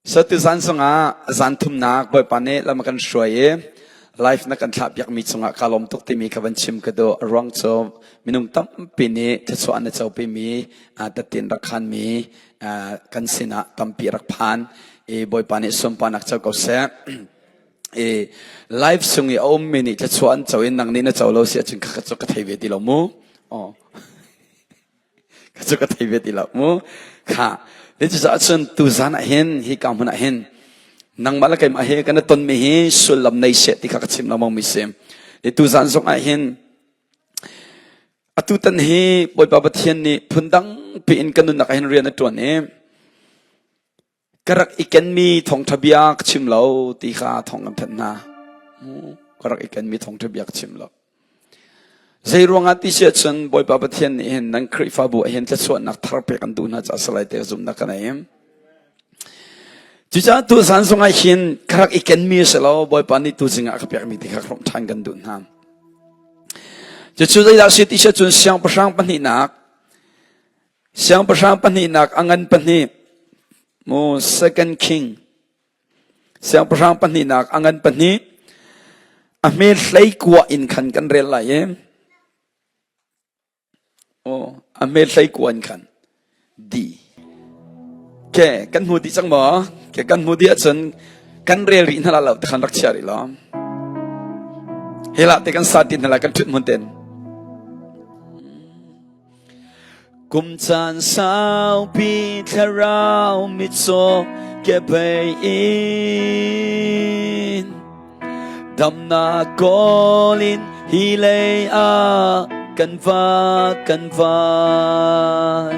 Tuzan zongah zan thumnak Bawipa nih lam a kan hruai i live na kan thlah piakmi cungah kaa lawm tuk timi ka van chim ka duh. A ruang cu minung tampi nih thluachuah an i copimi tattin rak khanmi kan sinah tampi rak phan i Bawipa nih sunparnak co ko seh. I live chung i a ummi nih thluachuah an co i nang nih na co lo si ahcun kha cu ka thei ve ti lo mu. Aw. Ka cu ka thei ve ti lo mu. Kha cucaah cun tuzan ah hin hi ka hmun ah hin nangmah le keimah he kan i tonmi hi sullam nei seh ti kha ka chim lengmang mi si. I tuzan zong ah hin atu tan hi Bawipa Pathian nih phundang piin kan nunnak ah hin rian a ṭuan i ka rak i kenmi thawngṭha bia ka chim lo ti kha thawng kan thanh hna. Ka rak i kenmi thawngṭha bia ka chim lo. Zei ruangah ti si ahcun Bawipa Pathian nih hin nan Khrihfabu ah hin thluachuahnak thar pek an duh hna caah salai te zumhnak ka nei. Cucaah tu zan zongah hin ka rak i kenmi a si lo Bawipa nih tu zingah a ka pekmi ti kha hrawmh ṭhan kan duh hna. Cucu zeidah si ti si ahcun siangpahrang pahnihnak siangpahrang pahnihnak a ngan pahnih mu second king Siangpahrang pahnihnak a ngan pahnih a hme hlei kua in khan kan rel lai i aw a hme hlei kua in khan di ke kan hmu dih cang maw ke kan hmu dih ahcun kan rel rih hna la lo te khan rak chia rih lo hela te kan sa ti hna la kan thut hmun ten Kum caan saupi thlarau mitcaw kebei in damnak kawl in hi lei ah kan va kan vai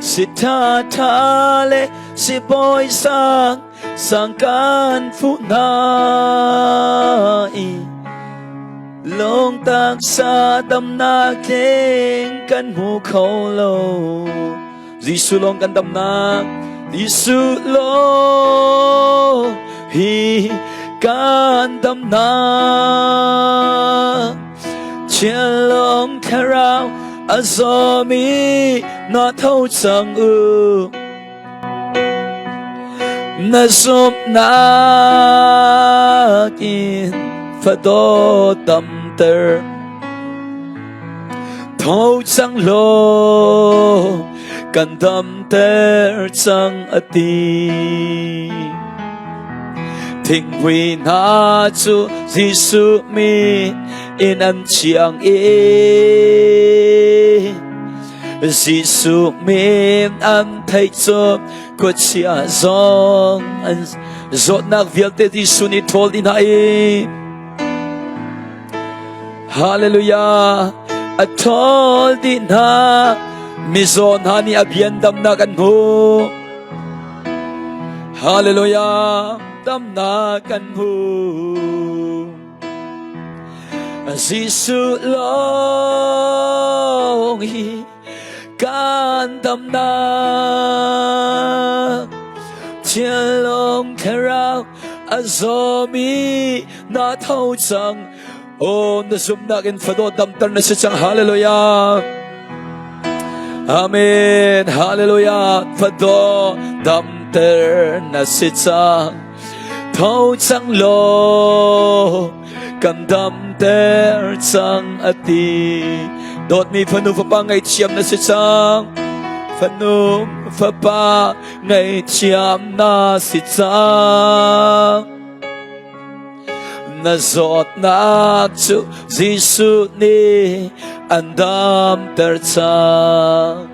si tha tha le si bawi sang sang kan fuh hna i Lungtak sa damnak tling kan hmu kho lo. Jesuh lawng kan damnak, Jesuh lawng hi kan damnak. Thianlong thlarau a zawmi na tho cang u. Na zumhnak in fadaw damter tho cang law kan damter cang a ti thingpui hna cu Jesuh min in an chiang i Jesuh min an theih cu khuachia zong an zawtnak vialte Jesuh nih ṭhawl dih hna i Hallelujah a ṭhawl dih hna mizaw hna nih a bian damnak an hmu Hallelujah damnak kan hmu Jesuh lawng hi kan damnak Thianlong thlarau a zawmi na tho cang Oh na zumhnak in fadawt damter na si cang hallelujah Amen hallelujah fadaw damter na si cang Tho cang law kan damter cang a ti. Dawtmi fanu fapa ngaihthiam na si cang. Fanu fapa ngaihthiam na si cang. Na zawtnak cu Jesuh nih an damter cang.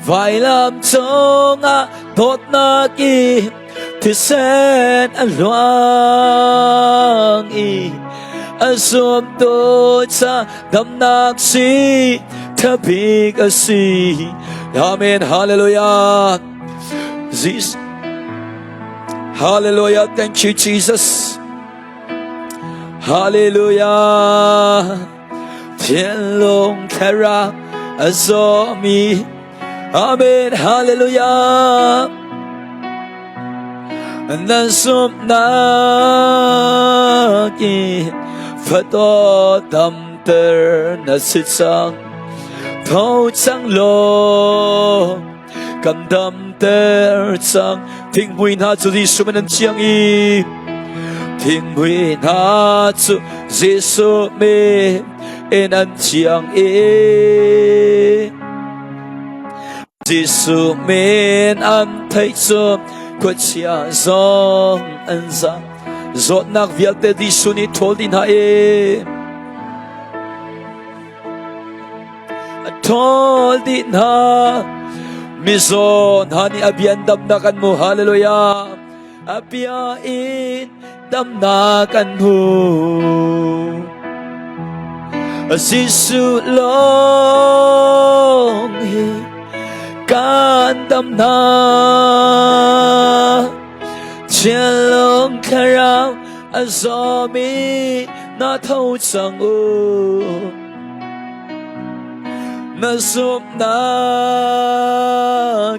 Vailam cungah dawtnak i thisen a luang i a zuamtu ca damnak si thabik a si. Amen. Hallelujah. Jesus. Hallelujah. Thank you, Jesus. Hallelujah. Thianlung thlarau a zawmi Amen Hallelujah Nan zumhnak in fataw damter na si cang tho cang law. Kan damter cang. Thinghmui hna cu Jesuh min an thiang i Thinghmui hna cu Jesuh min in an thiang i Jesuh min an theih cu khuachia zong an zam. Zawtnak vialte Jesuh nih ṭhawl dih hna i a ṭhawl dih hna. Mizaw hna nih a bia in damnak an hmu. Hallelujah. A bia in damnak an hmu. Jesuh lawng hi kan damnak. Thianlung thlarau a zawmi na tho cang u. Na zumhnak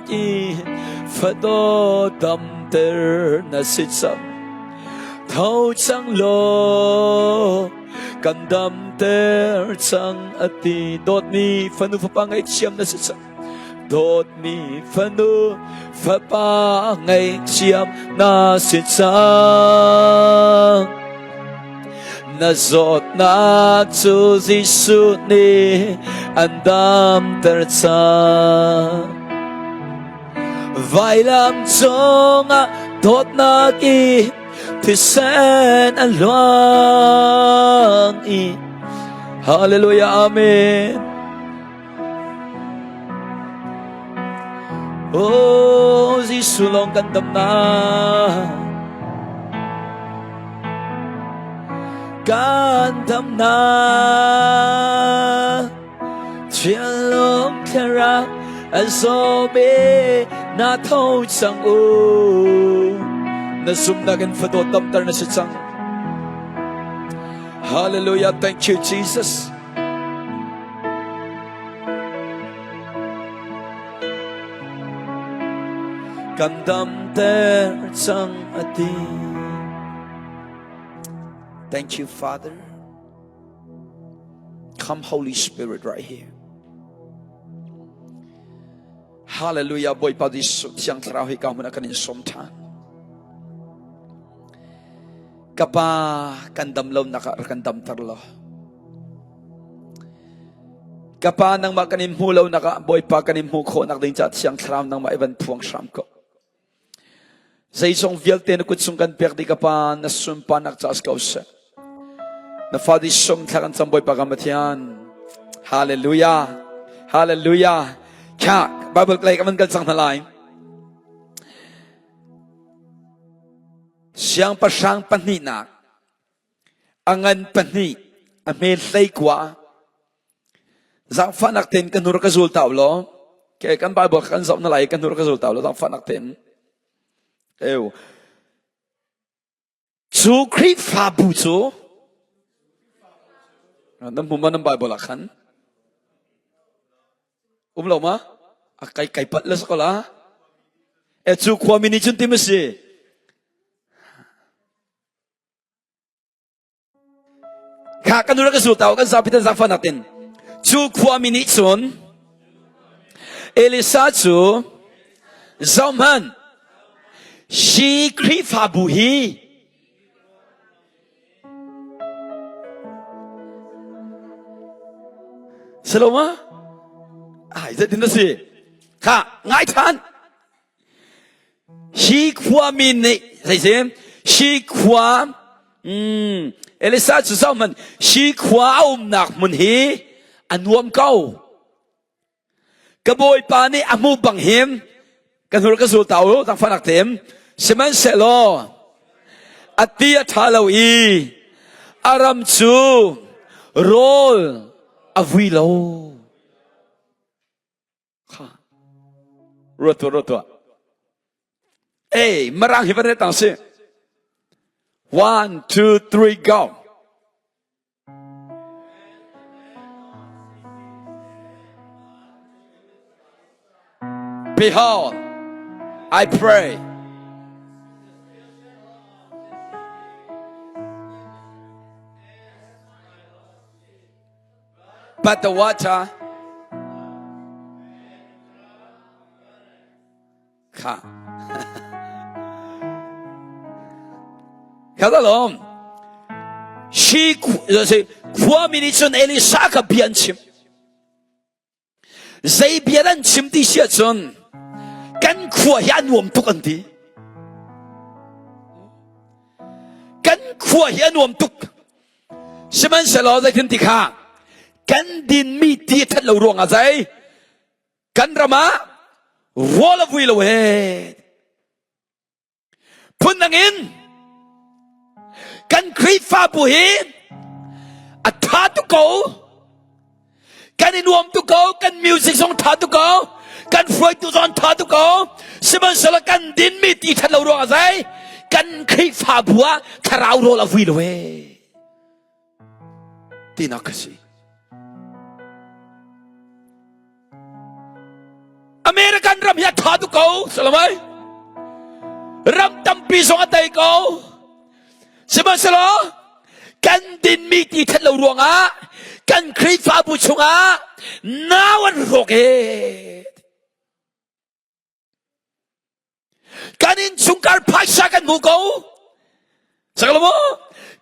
i fadaw damter na si cang. Tho cang law kan damter cang a ti. Dawtmi fanu fapa ngaihthiam na si cang. Dawtmi fanu fapa ngaihthiam na si cang. Na zawtnak cu Jesuh nih an damter cang. Vailam cungah dawtnak i thisen a luang i Hallelujah Amen. Oh Jesuh lawng kan damnak kan damnak Thianlung thlarau a zawmi na tho cang u. Na zumhnak in fadawt damter na si cang. Hallelujah. Thank you, Jesus. Kan damter cang a ti. Thank you, Father. Come, Holy Spirit, right here. Hallelujah. Bawipa Jesuh Thiang Thlarau hi ka hmun ah kan in sawm ṭhan. Ka pa kan dam lonak ah rak kan damter law. Ka pa nangmah kan in hmu lonak ah Bawipa kan in hmuh khawhnak ding caah Thiang Thlarau nangmah i van phuang hram ko. Zeizong vialte na kut chung kan pek dih ka Pa, na sunparnak ca si ko seh. Na fa sum thla kan cam Bawipa kan Pathian. Hallelujah. Hallelujah. Kha Bible lei kan van kal cang hna lai. Siangpahrang pahnihnak a ngan pahnih a hme hleikua zaangfahnak tein ka hnur ka zul ta law ke kan Bible kan zoh na lai ka hnur ka zul ta law zaangfahnak tein eu cu Khrihfabu cu nan hmu ma nan Bible ah khan um lo ma a kai kai pat le sakola e cu khuami nih cun tim a si Kha kan rak zul tau kan zapi tan zaangfahnak tin cu khuami nih cun Elisa cu zohhmanh hi Khrihfabu hi Saloma ai zeitin na si kha ngai than Hi khuami nih zeisim hi khua mm, Elisa cu zohhmanh hi khua a umnak hmun hi a nuam ko. Ka bawipa nih a hmuh bang him ka hnur ka zul ta u zangfahnak tem sihmanhsehlaw a ti a ṭha lo i a ram cu rawl a vui lo. Kha. Ruat tuah, ruat tuah. Hey, marang hi van tang si. One, two, three, go. Behold, I pray. But the water. Kha. Kha lom. Shi khuami nih cun Elisha kha bia an chim. Zei bia an chim ti si ahcun kan khua hi a nuam tuk an ti. Kan khua hi a nuam tuk. Sihmanhsehlaw zeitin ti kha kan dinmi ti a ṭhat lo ruangah zei kan ram ah rawl a vui lo he. Phundang in kan Khrihfabu hi a ṭha tuk ko. Kan i nuam tuk ko. Kan music zong ṭha tuk ko. Kan hruaitu zong ṭha tuk ko. Sihmanhsehlaw kan dinmi ti ṭhat lo ruangah zei kan Khrihfabu ah thlarau rawl a vui lo ee. Tinak ka si. American ram hi a ṭha tuk ko salamai ram tampi zong a tei ko sihmanhsehlaw kan dinmi ti ṭhat lo ruangah kan Khrihfabu chungah nau an rawk ee Kan innchungkhar phaisa kan hmu ko. Sakalo maw?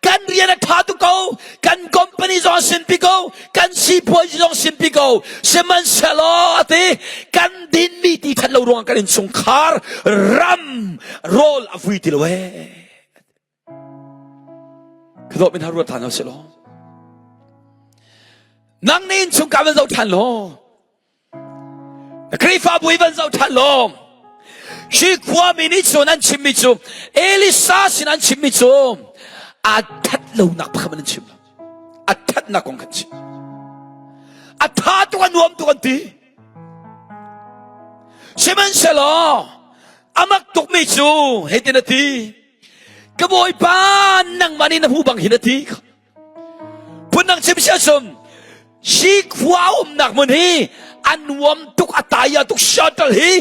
Kan rian a ṭha tuk ko. Kan company zong a sinpi ko. Kan sipuazi zong sinpi ko. Sihmanhsehlaw ati kan dinmi ti ṭhat lo ruangah kan innchungkhar ram rawl a vui ti lo ee. Khadawh min ruat ṭhan hau law. Nang nih innchungkhar van zoh ṭhan law. Khrihfabu i van zoh ṭhan law hi khuami nih cun an chimmi cu Elisa sin an chimmi cu aa that lonak pakhat an chim lo a thatnak kong kan chim a tha tuk a nuam tuk an ti sihmanhsehlaw a mak tukmi cu hitin a ti ka bawipa nangmah nih na hmu bang hin a ti Phundang chim si ahcun hi khua umnak hmun hi a nuam tuk a taya tuk shuttle hi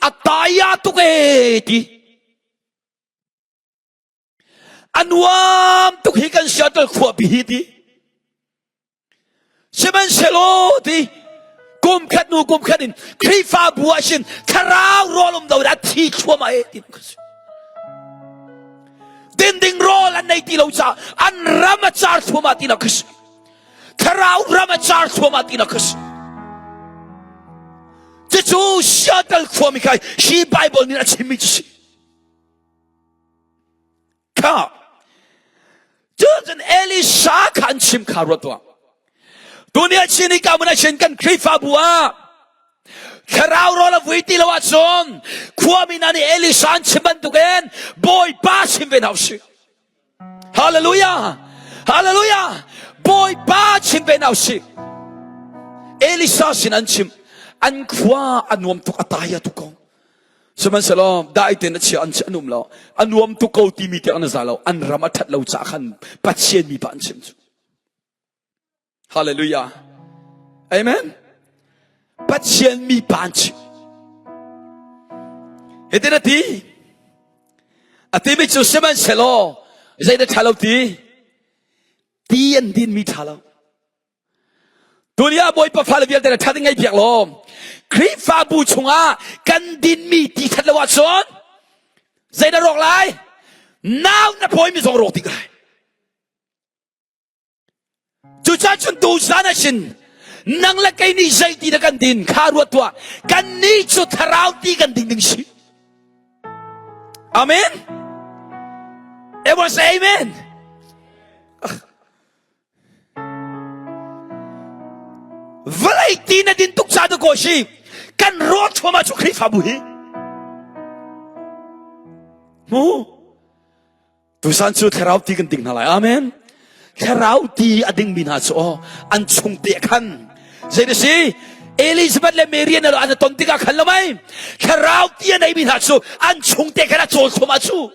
a taya tuk ee ti a nuam tuk hi kan shuttle khuapi hi ti Sihmanhsehlaw ti kum khat hnu kum khat in Khrihfabu ah sin thlarau rawl um lo in a thi thluahmah e ti ka si. Dinding rawl an nei ti lo caah an ram a car thluahmah ti lo ka si. Thlarau ram a car thluahmah ti lo ka si. Cucu Seattle khuami kha hi Bible nih a chimmi cu si. Kha cun Elisha kha an chim kha ruat tuah. Tuni a chin i kamun a chin kan Khrihfabu ah thlarau rawl a vui ti lo ahcun khuami hna nih Elisha an chim bantukin Bawipa chim ve hna usih. Hallelujah! Hallelujah! Bawipa chim ve hna usih. Elisha sin an chim. An khua a nuam tuk a tai a tuk ko. Sihmanhsehlaw dai tein a chia an an um lo. A nuam tuk ko timi tiang an za lo. An ram a ṭhat lo caah khan Pathian mi pa an chim cu. Hallelujah. Amen. Pathian mi pa an chim. Hitin a ti. A timi cu sihmanhsehlaw zei dah ṭha lo ti? Ti an din mi ṭha lo. Tuni ah Bawipa fale vialte na ṭhat in ngaihpiak law Khrihfabu chungah kan dinmi ti ṭhat lo ahcun zei na rawk lai? Nau na pawimi zong rawk dih lai. Cucaah cun tuzan ah sin nang le kei nih zei ti dah kan din kha ruat tuah. Kan nih cu thlarau ti kan ding ding si. Amen. Everyone say amen. Vawlei ti na din tuk ca ko si kan rawt thluahmah cu Khrihfabu hi. Mu tusan cu thlarau ti kan ding hna lai. Amen. Thlarau ti a dingmi hna cu aw an chung te khan zei na si Elizabeth le Mary an an ton tikah khan lo mai thlarau ti a neimi hna cu an chung te khan a cawl thluahmah cu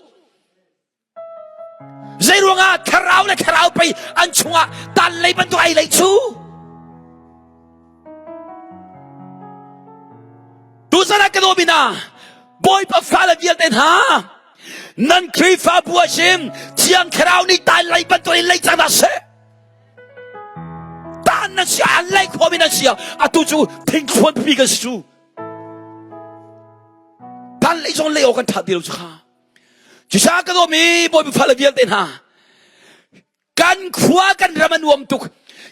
Zeiruangah thlarau le thlarau pei an chungah tan lei bantuk ai lei cu? Tuzan ah ka dawmi hna, Bawipa fale vialte hna, nan Khrihfabu ah sim Thiang Thlarau nih tan lei bantuk in lei cang hna seh. Tan nan si an lei khawmi nan si atu cu thingthluan pipi kan si cu. Tan. lei zong lei awk kan ṭha ti lo cu kha. Cucaah ka dawmi Bawipa fale vialte hna, kan khua kan ram a nuam tuk.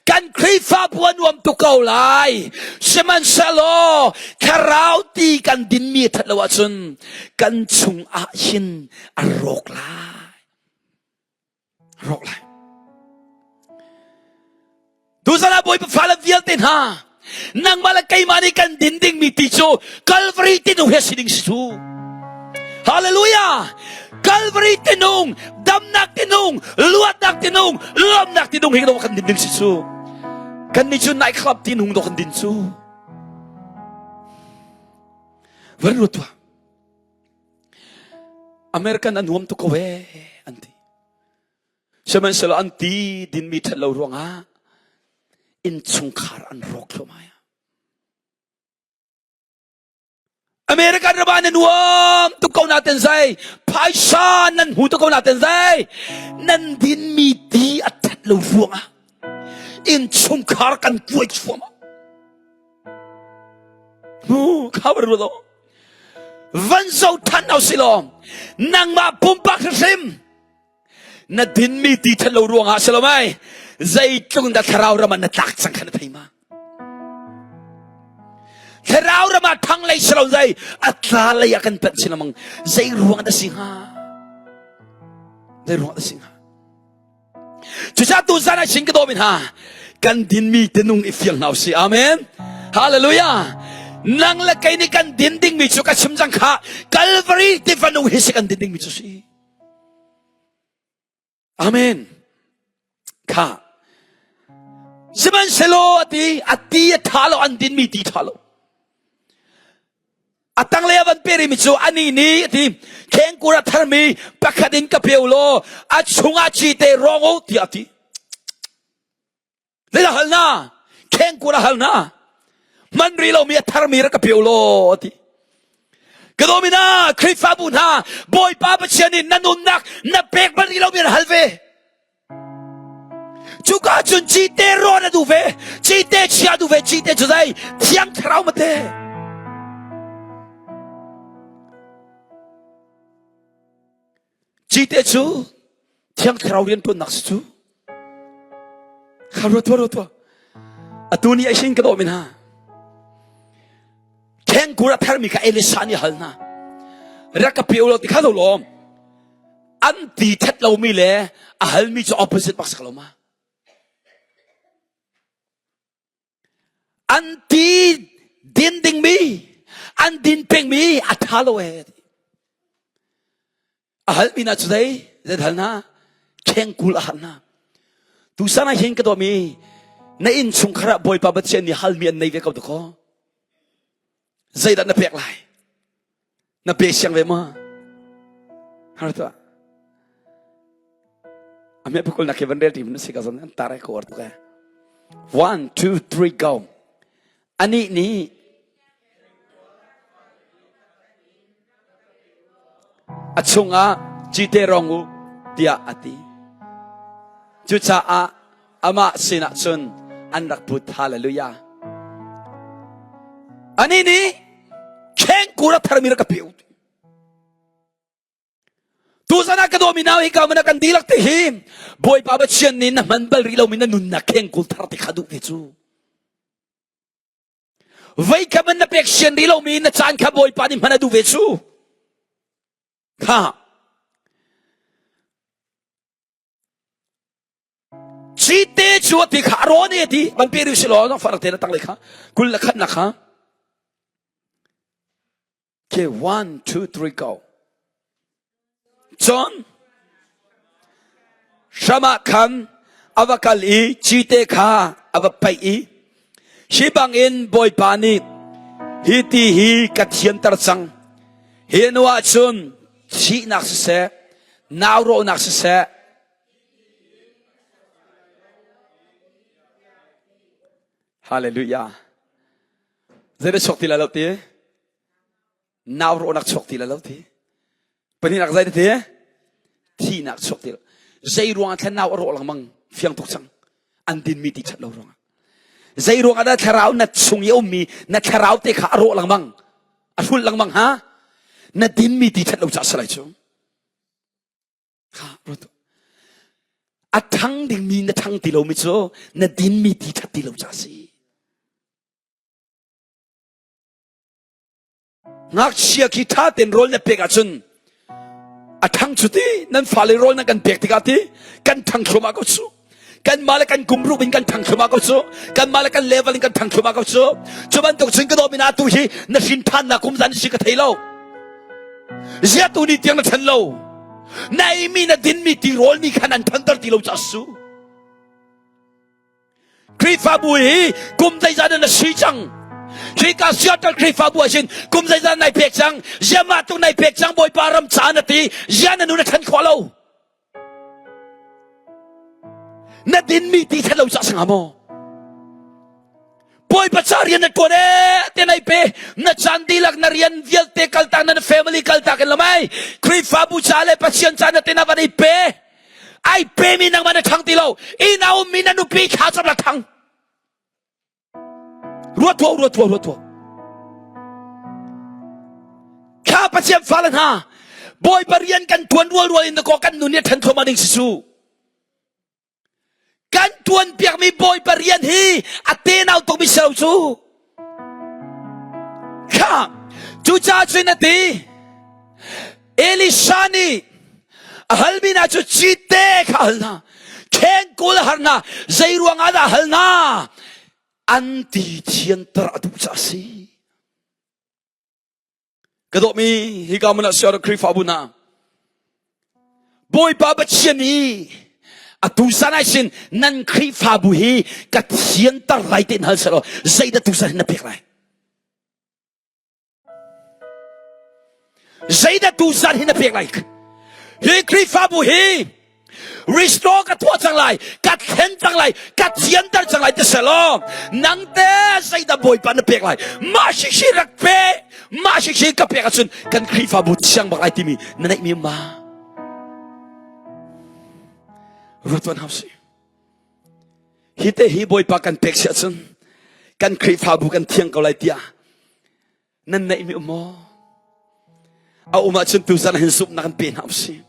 Kan Khrihfabu a nuam tuk ko lai. Sihmanhsehlaw thlarau ti kan dinmi a ṭhat lo ahcun kan chung ah hin a rawk lai. Rawk lai. Tuzan ah Bawipa fale vialte hna, nangmah le keimah nih kan din dingmi ti cu Calvary tinung he si ding si cu. Hallelujah! Calvary tinung, damnak tinung, luatnak tinung, lawmnak tinung hi kan din ding si cu. Kan nih cu night club tinung do kan din cu. Van ruat tuah. American an huam tuk ko ee an ti. Sihmanhsehlaw an ti dinmi ṭhat lo ruangah innchungkhar an rawk thluahmah. American ram ah na nuam tuk ko naten zai phaisa nan hmu tuk ko naten zai nan dinmi ti a ṭhat lo ruangah innchungkhar kan kuai thluahmah. Mu kha lo van zo than au si law nangmah pumpak hrimhrim na dinmi ti ṭhat lo ruangah si lo mai zeitluk na thlarau ram ah na tlak cang kha na thei ma thlarau ram ah thang lei si lo zei a tla lei ah kan panh si lamang zei ruang dah si hnga zei ruang dah si hnga cucaah tu zan ah sin ka dawm in ha kan dinmi tinung i fiang hna usih amen hallelujah nang le kei nih kan din dingmi cu ka chim cang kha Calvary tiva nung hi si kan din dingmi cu si Amen. Kha. Sihmanhsehlaw ati a ti a tha lo an dinmi ti tha lo. A tanglei a van perimi cu ani nih ati khengkur a tharmi pakhat in ka peu law a chungah cite rawng u tiah a ti. Zeidah hal na? Khengkur a hal na. Man ri lomi a tharmi rak ka pio law a ti. Ka domina Khrihfabu hna Bawipa Pathian nih na nunnak na pek bal rih lomi an hal ve. Cuka cun cite rawn a duh ve, cite chia duh ve, cite cu zei thiang thlarau mate. Cite cu Thiang Thlarau rianṭuannak si cu. Kha ruat tuah ruat tuah. Atu ni a sin ka dawh mi hna. Khengkur a tharmi kha Elisa nih hal hna. Rak ka pe lo ti kha lo lawm. An ti that lomi le a halmi cu opposite bak sak lo ma. An ti din dingmi, an din pengmi a tha lo e. A halmi na cu zei zei hal na khengkul a hal na tusan ah hin ka dawmi na inn chungkhar ah Bawipa Pathian nih halmi an nei ve ko dakaw zeidah na pek lai na pe siang ve ma har tuah ame pukul na ke van rel ti mun si ka zon an tare ko ar tu ka 1 2 3 go anih nih A chungah cite rong u tiah a ti. Cucaah amah sinah cun an rak put. Hallelujah. Anih nih khengkur a tharmi rak ka pe u. Tuzan ah ka dawmi nau hi ka mana kan dihlak te hi Bawipa Pathian nih na hman bal rih lomi na nunnak khengkul thar te kha duh ve cu. Vei kha man na pek sian rih lomi na caan kha Bawipa nih hman a duh ve cu. Kha. Cite cu a ti kha a rawn e ti van pe rih si law farak te na tang lei kha kul le khat na kha. Okay, one, two, three, go. Cun hram ah khan a va kal i cite kha a va paih i hi bangin Bawipa nih hi ti hi ka thianter cang. Hi hnu ah cun thihnak siseh, naurawhnak siseh, Hallelujah. Zeidah chuak ti lai lo ti? Nau rawhnak chuak ti lai lo ti. Pahnihnak zei ti? Thihnak chuak ti. Zei ruangah thlan nau a rawh lengmang fiang tuk cang. An dinmi ti chat lo ruangah. Zei ruangah dah thlarau na chung i a ummi na thlarau te kha a rawh lengmang. A hrul lengmang ha? Na dinmi ti ṭhat lo caah si lai cu. A ṭhang dingmi na ṭhang ti lomi cu na dinmi ti ṭhat ti lo caah si. Ngakchia khi ṭha tein rawl na pek ahcun a ṭhang cu ti nan fale rawl nan kan pek tikah ti kan ṭhang thluahmah ko cu. Kanmah le kan kum rup in kan ṭhang thluahmah ko cu. Kanmah le kan level in kan ṭhang thluahmah ko cu. Cu bantuk cun ka dawt mi na tu hi na hrin ṭhannak kum zan si ka thei lo. Zia tu ni tiang na ṭhan lo. Na eimi na dinmi tirawl nih khan an ṭhanter ti lo ca su. Khrihfabu hi kum zeizat na si cang. Hika Seattle Khrihfabu ah hin kum zeizat nai pek cang. Zia mah tu nai pek cang Bawipa ram ca na ti. Zia na nu na ṭhan khawh lo. Na dinmi ti ṭhat lo cah sanga maw? Bawipa ca rian na ṭuan ee te nai pe na caan dihlak na rian vialte kaltak na family kaltak in lamai Khrihfabu ca le Pathian ca na te na van i pe ai pe mi nangmah na ṭhang ti lo inn a ummi na nupi thla cam la ṭhang ruat tuah ruat tuah ruat tuah kha Pathian fale hna Bawipa rian kan ṭuan rual rual in ko kan nun hi ṭhan thluahmah ding si su Kan tuan piakmi Bawipa rian hi a tenau tukmi si lo cu. Kha cucaah cun a ti Elisha nih a halmi hna cu cite kha a hal hna khengkul a har hna zei ruang ah dah a hal hna an ti thianter a duh caah a si. Ka dawtmi hika hmun ah siar Khrihfabu hna Bawipa Pathian i atu zan ah sin nan Khrihfabu hi ka thianter lai tein hal selaw zeidah tu zan hin na pek lai zeidah tu zan hin na pek lai hi Khrihfabu hi Restore ka tuah cang lai, ka thlen cang lai, ka thianter cang lai ti selaw nang te zeidah Bawipa na pek lai. Mah shi rak pe, mah shi ka pek ahcun kan Khrihfabu thiang bak lai timi na neihmi ma. Ruat tuan hau si. Hi te hi Bawipa kan pek si ahcun kan Khrihfabu kan thiang ko lai tiah Nan neihmi um maw? A um ahcun tuzan hin zumhnak kan pe hna usih.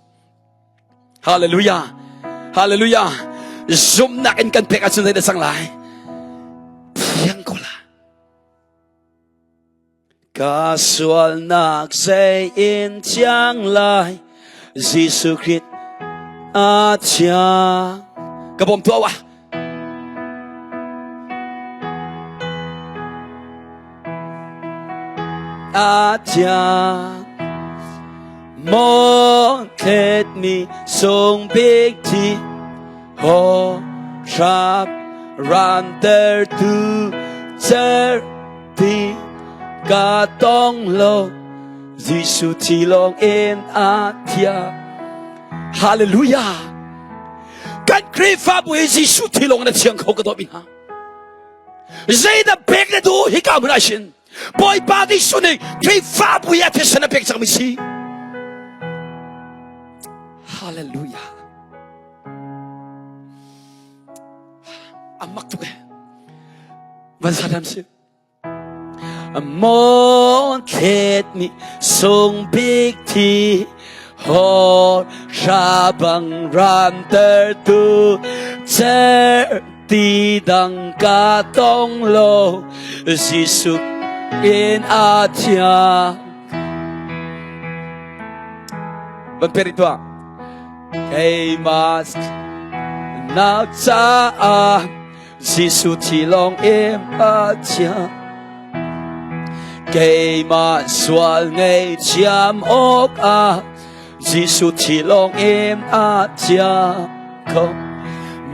Hallelujah. Hallelujah. Zumhnak in kan pek ahcun zeidah cang lai? Thiang ko la. Ka sualnak zei in thiang lai Jesuh Christ a thiang. Ka bawm tuah wa. A thiang maw thletmi sung bik thi ho hrap rantertu certi ka tong lo Jesuh thi lawng in a thiang Hallelujah Kan Khrihfabu hi Jesuh thi lawng in a thiang kho ka dawt mi hna Zeidah pek na duh hika hmun ah sin Bawipa Jesuh nih Khrihfabu hi a thisen a pek cangmi si. Hallelujah. A mak tuk eh. Van sa dam si. Maw thlet nih sung bik thi hor hra bang ramtertu cer ti dang ka tong lo Jesuh in a thiang Van peri tuah keimah na caah Jesuh thi lawng in a thiang keimah sual ngei thiam awk ah Jesuh thi lawng in a thiang kho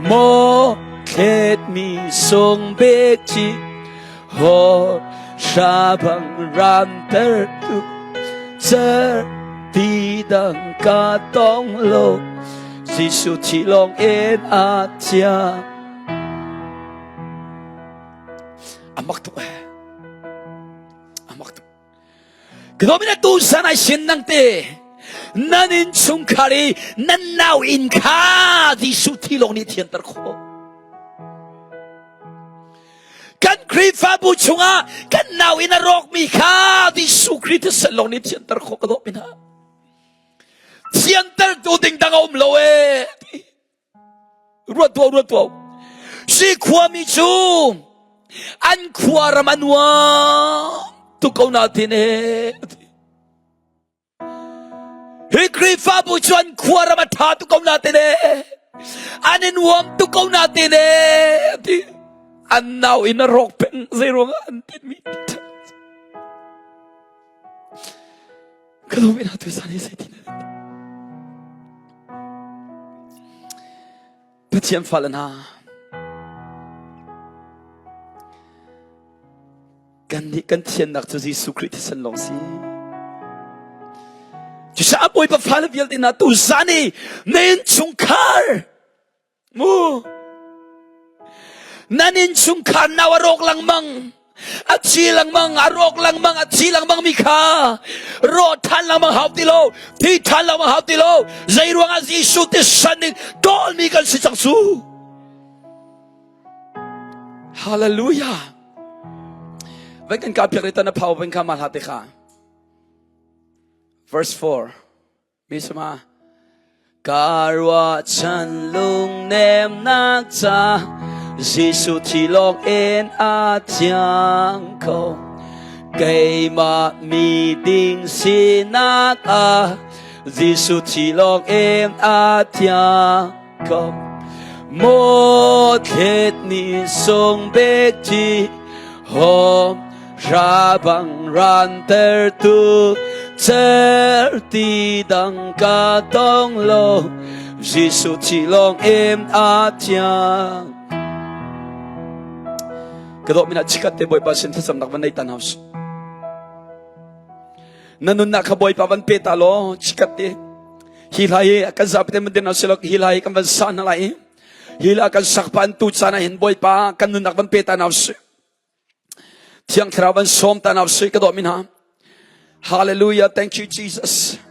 maw thletmi sung bek thi ho hra bang ramter tu cer ti dang ka tong lo Jesuh thi lawng in a thiang A mak tuk eh. A mak tuk. Kdomina tu san ai sin nang te nan in chungkhar i nan nau inn kha Jesuh thi lawng nih thianter khawh. Kan Khrih Khrihfabu chungah kan nau in a rawkmi kha Jesuh Khrih thisen lawng nih thianter khawh ka dawh mi hna. Thiantertu ding dang a um lo ee. Ruat tuah, ruat tuah. Si khuami cu an khua ram a nuam tuk ko natin ee. Hi Khrihfabu cu an khua ram a ṭha tuk ko natin ee. An i nuam tuk ko natin ee. Ti an nau in a rawk peng zei ruangah an tinmi. Ka lung in atu san hi zei ti Pathian fale hna kan nih kan thiannak cu Jesuh Khrih thisen lawng si. Cucaah Bawipa fale vialte hna tu zan i na innchungkhar mu nan innchungkhar nau a rawk lengmang a thi lengmang a rawk lengmang a thi lengmang mi kha rawh than lengmang hau ti lo thi than lengmang hau ti lo zei ruangah Jesuh thisen in tawlmi kan si cang cu Hallelujah Vai kan ka piak tan a phau van kha ma hla te kha Verse 4 Mi sama Ka ruahchan lungnemnak ca Jesuh thi lawng in a thiang kho Keimah mi ding sinak ah Jesuh thi lawng in a thiang kho Maw thlet ni sung bek thi hom Rabang rantertu certi dang ka tong lo Jesuh thi lawng in a thiang Ka dawt mina chikat te Bawipa sin thlacamnak van nei tan haus Na nunnak kha Bawipa van pe ta law chikat te hi hla hi kan zapi te man din silok hi hla hi kan van sa hna lai hi hla kan sak pa an tu caan ah hin Bawipa kan nunnak van pe ta na usih Thiang Thlarau van sawm ta na sui ka dawt mi hna. Hallelujah. Thank you Jesus.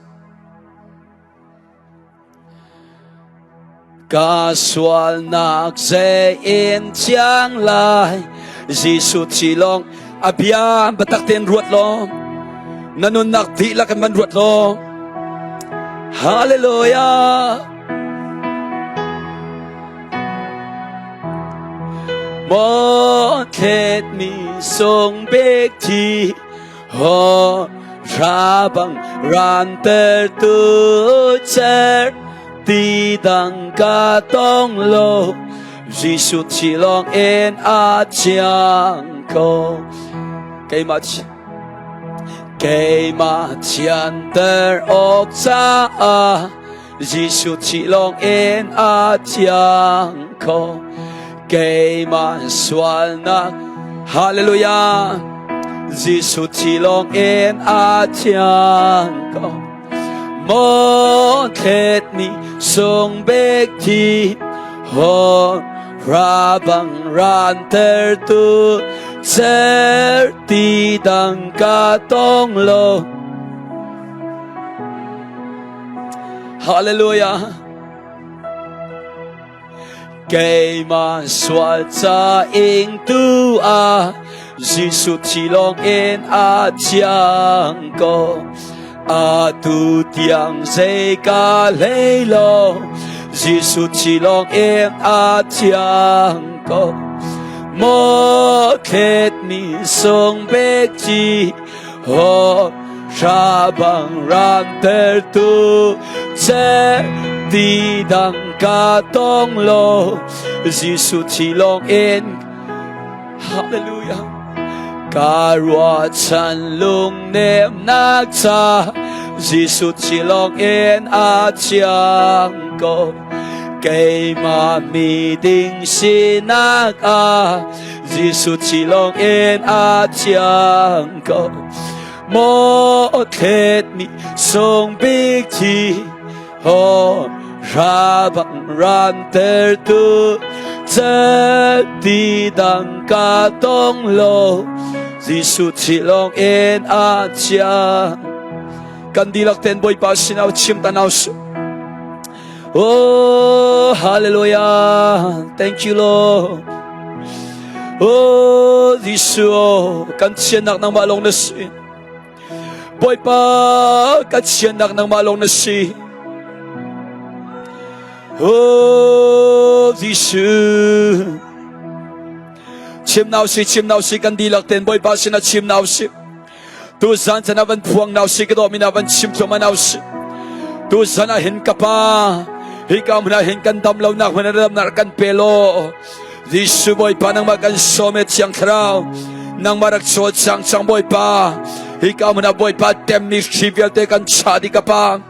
Ka sualnak zei in thiang lai Jesuh thi lawng a bia biatak tein ruat law na nunnak dihlak in van ruat law Hallelujah Maw thletmi sung bek thi ho rabang rantertu cer ti dang ka tong lo Jesuh thi lawng in a thiang ko keimah keimah thianter awk caah Jesuh thi lawng in a thiang kho keimah sualnak Hallelujah Jesuh thi lawng in a thiang ko Maw thlet ni sung bek thi ho rabang ran tertu cer ti dang ka tong lo Hallelujah. Keimah sual ca ing tu ah Jesuh thi lawng in a thiang ko. Atu tiang zei ka hlei lo Jesuh thi lawng in a thiang ko. Maw thlet mi sung bek ci ho Hrabang rantertu che ti dang ka tong lo Jesuh thi lawng in Hallelujah ka ruahchan lungnemnak ca Jesuh thi lawng in a thiang ko keimah mi ding sinak ah Jesuh thi lawng in a thiang ko Maw thletmi sung bik thi ho rabang rantertu ti dang ka tong lo Jesuh thi lawng in a chia kan dihlak ten Bawipa sin au chim ta nau su Oh hallelujah thank you Lord. Oh Jesuh, kan chiannak nangmah lawng na si. Bawipa, kan chiannak nangmah lawng na si. Oh Jesuh. Chim nau si, chim nau si, kan dihlak ten Bawipa sinah chim nau si. Tu zan chan ah van phuang nau si ka dawh mi na van chim thluahmah nau si. Tu zan ah hin ka pa hika hmun ah hin kan dam lo nak hmun ah dam nak kan pe law Jesuh Bawipa nangmah kan sawm e Thiang Thlarau nangmah rak chawl cang cang Bawipa hika hmun ah Bawipa temmi hri vialte kan chah dih ka pa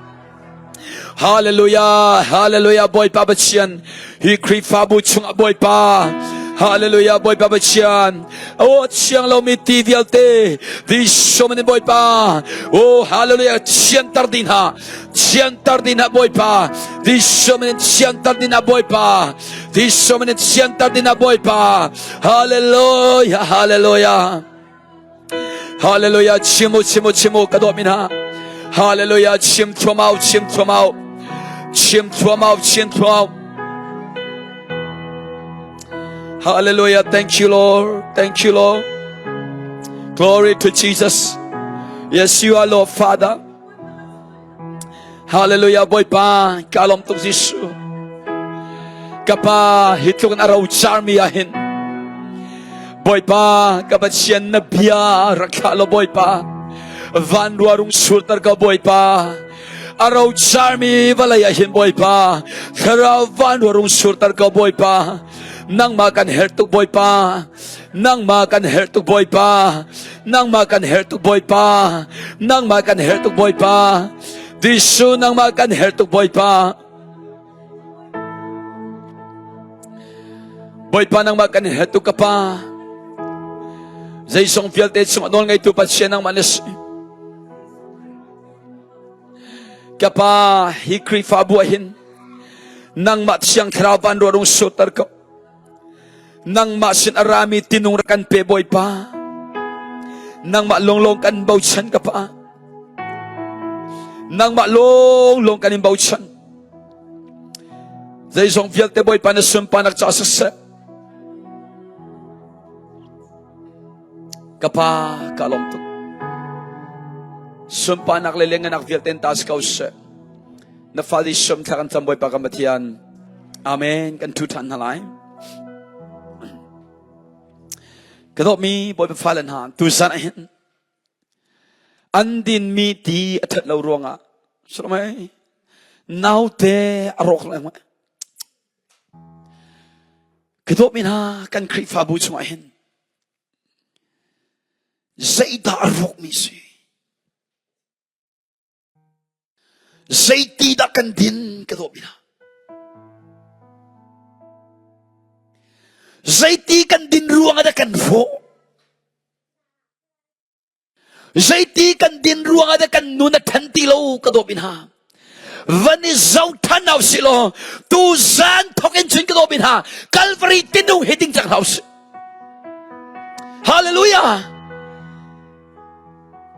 Hallelujah, hallelujah, Bawipa Pathian, hi Khrihfabu chungah Bawipa, hallelujah, Bawipa Pathian, oh thiang lomi ti vialte, Jesuh min Bawipa, oh hallelujah, thianter dih hna, thianter dih hna Bawipa, Jesuh min thianter dih hna Bawipa, Jesuh min thianter dih hna Bawipa, hallelujah, hallelujah. Hallelujah chim u chim u chim u ka dawt mi hna Hallelujah chim thluamau chim thluamau chim thluamau chim thluamau Hallelujah thank you Lord thank you Lord Glory to Jesus Yes you are Lord Father Hallelujah Bawipa ka lawm tuk Jesuh ka pa hi tluk in a ro carmi ah hin Bawipa ka Pathian na bia rak thlah law Bawipa van rua rung surter ka Bawipa a ro carmi vawlei ah hin Bawipa thlarau van rua rung surter ka Bawipa nangmah kan herh tuk Bawipa Nangmah kan herh tuk Bawipa. Nangmah kan herh tuk Bawipa. Nangmah kan herh tuk Bawipa. Jesuh nangmah kan herh tuk Bawipa. Bawipa nangmah kan herh tuk ka pa. Zeizong vialte chung nawl ngeitu Pathian nangmah na si. Ka pa hi Khrihfabu ah hin nangmah thiang thlarau van ruah rung surter ko. Nangmah sin a rami tinung rak kan pe Bawipa. Nangmah lawnglawng kan bochan ka Pa. Nangmah lawnglawng kan in bochan. Zeizong vialte Bawipa na sunparnak caah siseh. Ka Pa ka lawm tuk. Sunparnak le lenganak vialte in ta si ko seh. Na fale sum thla kan cam Bawipa kan Pathian. Amen. Kan thu ṭhan hna lai. Ka dawtmi Bawipa fale hna, tuzan ah hin an dinmi ti a ṭhat lo ruangah sawmai naute a rawk lengmang. Ka dawtmi hna kan Khrihfabu chungah hin zeidah a rawkmi si? Zeiti dah kan din ka dawh hna. Zeiti kan din ruang ah dah kan hrawh. Zeiti kan din ruang ah dah kan nun a than ti lo ka dawh hna. Van i zo than au si law tu zan thok in chun ka dawh hna. Calvary tinung hi ding cang hau si. Hallelujah.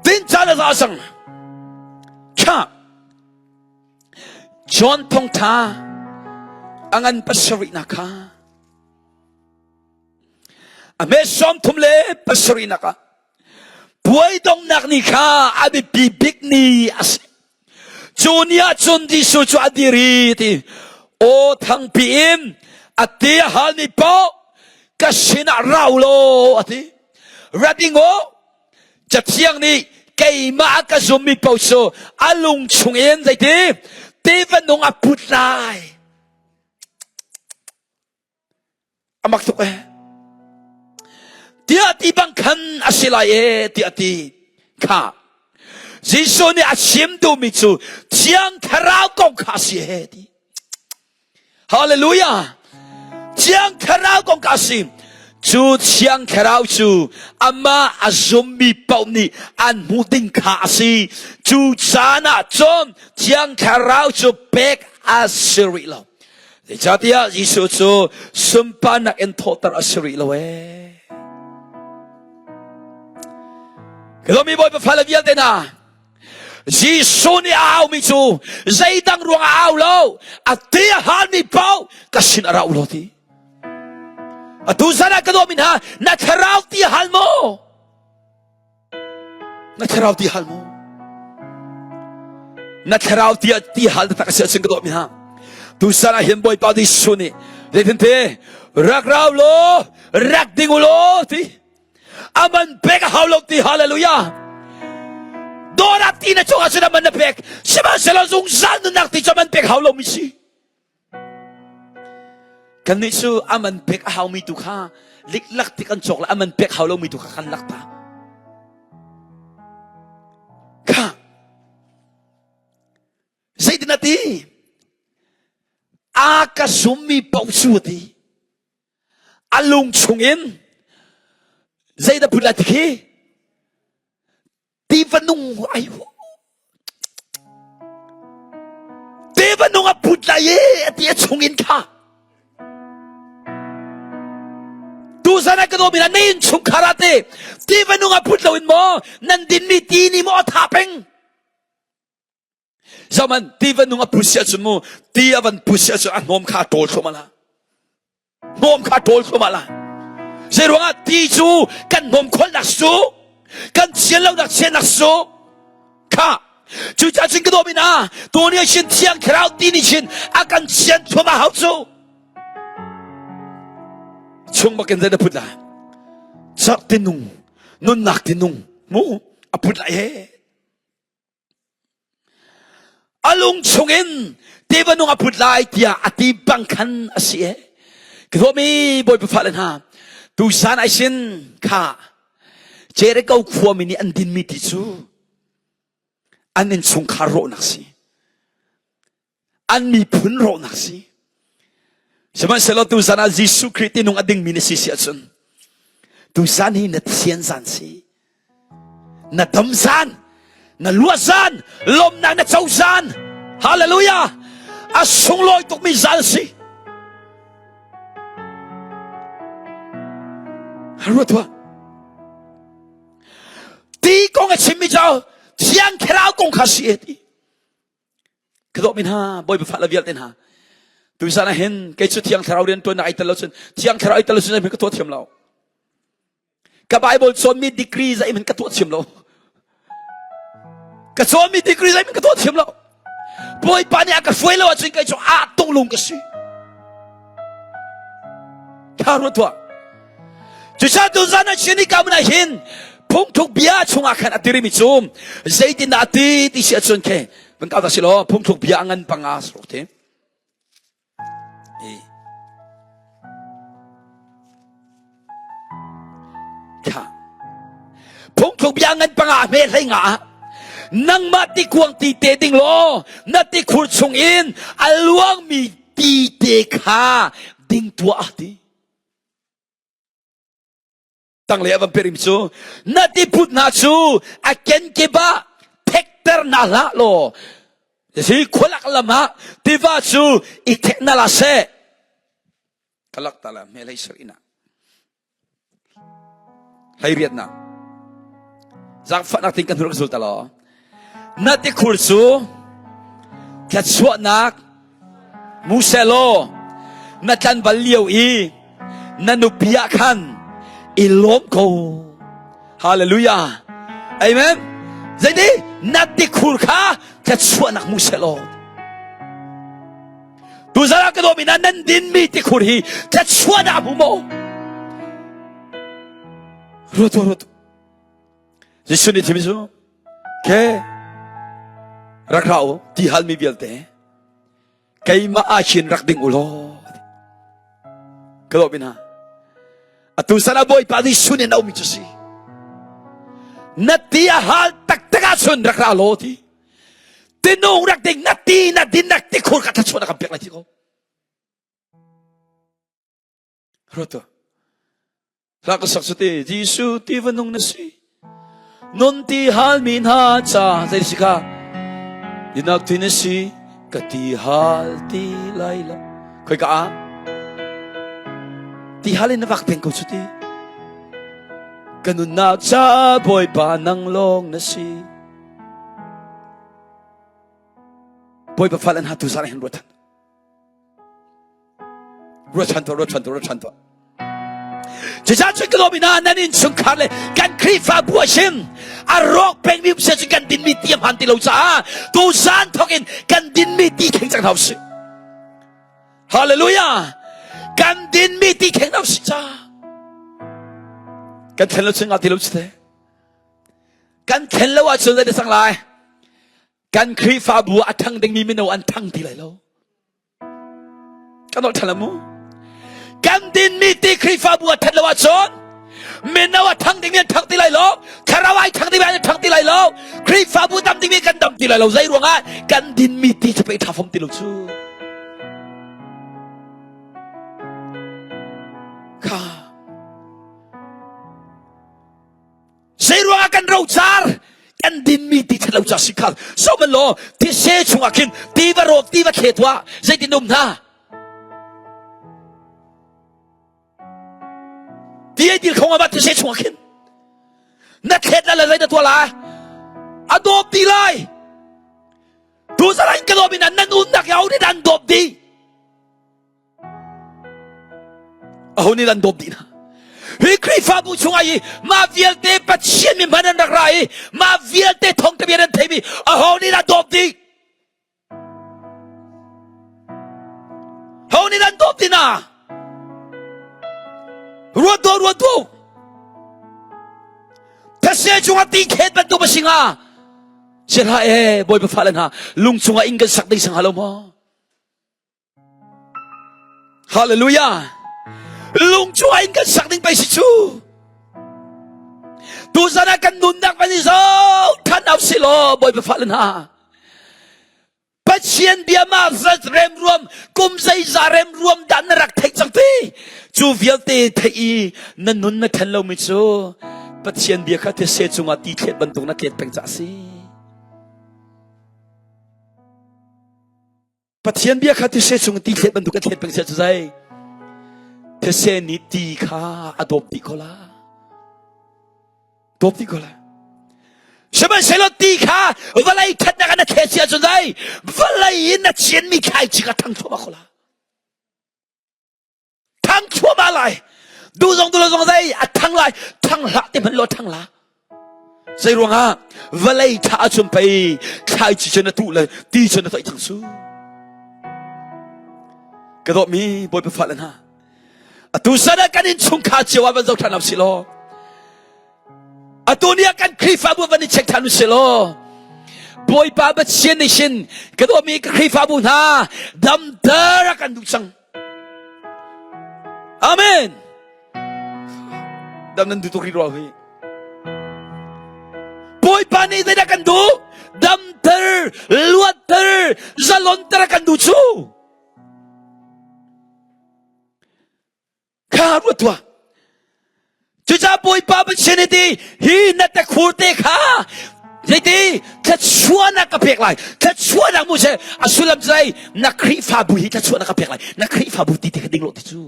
Din caan a za cang. Kha John thongtha a ngan pasarihnak kha a hme sawm thum le pasarihnak ah puai donghnak ni kha a biapi bik ni a si. Cu ni ah cun Jesuh cu a dir i ti aw thangpi in a ti a halmi paoh ka sinah rau law a ti. Rabbi ngo Cathiang nih keimah a ka zummi paoh cu a lung chungin zeiti tiva nung a put lai. A mak tuk eh. Tiah ti bang khan a si lai e tiah ti kha. Jesuh nih a chim duhmi cu Thiang Thlarau kong kha a si e ti. Hallelujah! Thiang Thlarau kong ka si. Cu Thiang Thlarau cu amah a zummi paoh nih an hmuh ding kha a si. Cu caan ah cun Thiang Thlarau cu pek a si rih lo. Zeicahtiah Jesuh cu sunparnak in thawhter a si rih lo ee. Ka mi Bawipa fale vialte hna, Jesuh nih a aumi cu zeidang ruang a au lo a ti a halmi paoh ka sin a ra u law ti. Atu zan ah ka dawmi hna, na thlarau ti hal maw? Na thlarau ti hal maw? Na thlarau ti ti hal taktak a si ahcun ka dawmi hna. Tusan ah hin Bawipa Jesuh nih zeitinte rak rau law rak ding u law ti aman pek a hau lo ti hallelujah dawrak ti na cung ahcun aman na pek sihmanhsehlaw zungzal nunnak ti cu aman pek hau lomi si Kannih cu a man pek a haumi tu kha liklak ti kan cawk le a man pek hau lomi tu kha kan lak ta. Kha zeitin a ti? A ka zummi paoh cu a ti. A lung chungin zeidah phun a ti khi? Tiva nung ai Tiva nung a put lai i a ti a chung in kha tuzan ah ka dawm ina na inn chungkhar ah te tiva nung a put lo in maw nan dinmi ti ni maw a tha peng Zaman tiva nung a put si ahcun mu ti a van put si ahcun a hnawm kha a ṭawl thluahmah la hnawm kha a ṭawl thluahmah la zei ruangah ti cu kan hnawm kholnak su kan chian lonak chiannak su kha cucaah cun ka dawm ina tuni ah shin thiang thlarau ti nih shin a kan chian thluahmah hau cu chung bakin zei na put la cak tinung nunnak tinung mu a put lai he A lung chungin tiva nung a put lai tiah a ti bang khan a si e. Ka dawmi Bawipa fale hna, tusan ai sin kha Jericho khuami nih an dinmi ti cu an innchungkhar rawhnak si. An miphun rawhnak si. Sihmanhsehlaw tuzan ah Jesuh Khrih tinung a dingmi na si si ahcun tuzan hi na thian zan si. Na dam zan, na luat zan, lawmnak na co zan. Hallelujah! A sunglawi tukmi zan si. Ruat tuah. Ti kong a chimmi cu Thiang Thlarau kong kha si e ti. Ka dawtmi hna, Bawipa fale vialte hna, tuzan ah hin kei cu Thiang Thlarau rian ṭuannak ai tel lo cun Thiang Thlarau ai tel lo cun zeihmanh ka tuah thiam lo. Ka Bible cawnmi degree zeihmanh ka tuah thiam lo. Ka cawnmi degree zeihmanh ka tuah thiam lo. Bawipa nih a ka hruai lo ahcun kei cu ah tunglung ka si. Tha ruat tuah. Cucaah tuzan ah chin i ka mun ah hin phungthluk bia chungah khan a tirimi cu zeitindah a ti ti si ahcun khe van kau ta si law phungthluk bia a ngan panga saruk te kha phungthluk bia ngan panga hme hlei nga ah nangmah tikuang ti te ding law na tikhur chung in a luangmi ti te kha ding tuah ti Tanglei a van perim cu na tiput hna cu a kenkip ah thekter hna hlah law si khualak lam ah tiva cu i thek na la seh kalak ta la hme hlei sar ina hlei riat na zaangfahnak ting kan hur ka zul ta law Na tikhur cu thluachuahnak mu selaw na tlanval lio i na nupi ah khan i lawm ko. Hallelujah. Amen. Zeiti na tikhur kha thluachuahnak mu selaw. Tuzan ah ka dawmi na nan dinmi tikhur hi thluachuahnak hmu maw? Ruat ruat. Jesuh nih thimi cu ke rak ra u ti halmi vialte keimah ah hin rak ding u law ka lawm hna atu san ah bawipa nih sun in a ummi cu si na ti a hal taktak ahcun rak ra law ti tinung rak ding na ti na din nak ti khur ka thlachuah na kan pek lai ti ko Ruat Hla ka sak te Jesuh ti va nung na si nun ti hal mi hna ca zei si kha dinak ti na si ka ti hal ti lai lo khoi ka a ti hal in na vak peng ko cu ti ka nunnak ca Bawipa nang lawng na si Bawipa fal an ha tu zan hin ruat Ruat ṭhan tuah, ruat ṭhan tuah, ruat ṭhan tuah. Cucaah cun ka lawm ina nan innchungkhar le kan Khrihfabu a chim a rawk pengmi um cu kan dinmi ti a hmaan ti lo caah tuzan thawk in kan dinmi ti kheng cang hna usih. Hallelujah! Kan dinmi ti kheng hna usih ca. Kan thlen lo cun ngah ti lo cu te. Kan thlen lo ahcun zei cang lai? Kan Khrihfabu a thang dingmi mino an thang ti lai lo. Kan dolh ṭhan mu. Kan dinmi ti Khrihfabu a ṭhat lo ahcun mino a thang dingmi an thang ti lai lo. Thlarau ai thang dingmi an thang ti lai lo. Khrihfabu dam dingmi kan dam ti lai lo. Zei ruangah kan dinmi ti cu pei ṭha fom ti lo cu. Kha Zeiruangah kan rocar kan dinmi ti ṭhat lo ca si khal so man law thise chungah khin tiva rawk tiva thlet wa zeitin um hna ti ei dil khong ama thise chungah khin na thlet la la zei na tua la a dawp ti lai tu zarain ka dawp in nan un nak yau ni dan dawp di Aho nih an dawp dih hna? Hi Khrihfabu chungah i mah vialte Pathian mi hman an rak ra i mah vialte thawngtha bia nan theimi aho nih dah dawp dih? Ho nih an dawp dih hna? Ruat tuah, ruat tuah. Thase cungah ti khet bantuk a si hnga. Si hlah ee, Bawipa fale hna, lung chungah inn kan sak ding sang halo maw? Hallelujah. Lung cu in kan sak ding pei si cu. Tuzan ah kan nunnak van i zoh than au si law Bawipa fale hna. Pathian bia ma zat remruam kum zeiza remruam dah na rak theih cang ti. Cu vialte theih i na nun na then lomi cu Pathian bia kha these cungah ti thlet bantuk na tlet peng ca si. Pathian bia kha thise chung ti thlet bantuk a thlet peng sia cu zai these nih ti kha a dawp dih ko la dawp dih ko la sihmanhsehlaw ti kha vawlei thatnak in a thlet sia cu zai vawlei in a chianmi thlaici kha thang thluahmah ko la Thang thluahmah lai. Duh zong duh lo zong zei a thang lai. Thang hlah ti hmanh law thang la. Zei ruangah vawlei tha ahcun pei thlaici cu na tuh le ti cu na toih thang su. Ka dawtmi Bawipa fale hna. Atu san ah kan innchungkhar cio ah van zoh ṭhan si law. Atu ni ah kan Khrihfabu van i check ṭhan usih law. Bawipa Pathian nih hin ka dawtmi ka Khrihfabu hna damter a kan duh cang. Amen. Dam nan duh tuk rih rua hui. Bawipa nih zeidah kan duh? Damter, luatter, zalonter kan duh cu. Kha ruat tuah. Cucaah Bawipa Pathian nih ti hi na takhur te kha zeiti thluachuahnak ka pek lai thluachuahnak mu se a sullam cu na Khrihfabu hi thluachuahnak ka pek lai na Khrihfabu ti te kha ding lo ti cu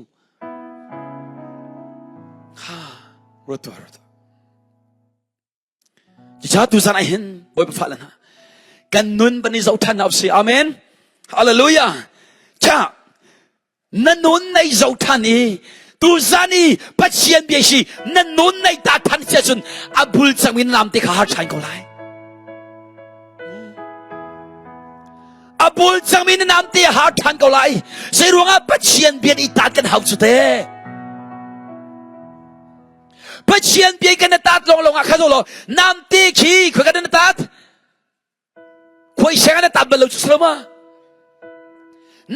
ha ruat tuah ruat tuah Cucaah tuzan ah hin Bawipa fale hna kan nun van i zoh ṭhan hna usih. Amen. Hallelujah. Cha na nun nei zoh ṭhan i tuzan i Pathian bia si na nun nei ta ṭhan si ahcun a bul cang in lam te kha har ṭhan ko lai. A bul cangmi na nam te har ṭhan ko lai. Zei ruangah Pathian bia i tat kan hau cu te. Pathian bia kan na tat lawng lawng ah khan law namte khi khoi kan na tat khoi seng na tat bal lo cu saloma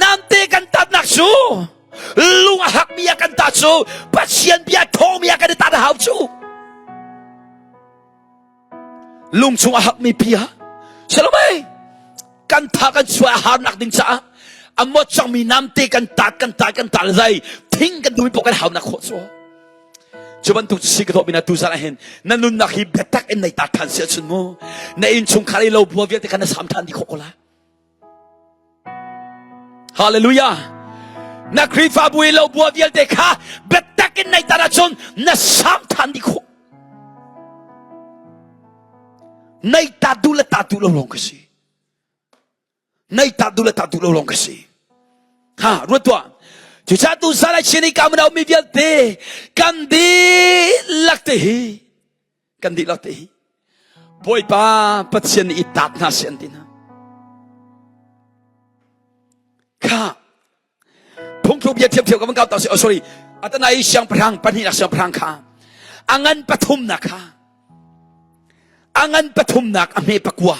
namte kan tat nak cu lung a hak mi ah kan tat cu Pathian bia thawng mi ah kan tat a hau cu lung chung a hak mi pi ha salomai kan tha kan chuah a har nak ding caah a mot cangmi namte kan tat kan tat kan tat zai thing kan dumi pok kan hau nak khawh cu cu bantuk si ka dawh mina tu zan ah hin na nunnak hi biatak in nei ta than si ahcun mu na inn chungkhar i lo bua vialte kha na sam than di khawh ko la Hallelujah na Khrihfabu i lo bua vialte kha biatak in nei tan ahcun na sam than di khawh nei ta duh le ta duh lo lawng ka si Nei ta duh le ta duh lo lawng ka si. Ha, ruat tuah. Cucaah tu zan ah Chin i ka mi vialte kan dihlak te hi kan dihlak te hi Bawipa Pathian nih i taat hna seh an ti hna. Kha phungthluk bia thiamthiam ka van kau ta si oh sorry atanai siangpahrang pahnihnak siangpahrang kha a ngan pathumnak kha a ngan pathumnak a hme pakua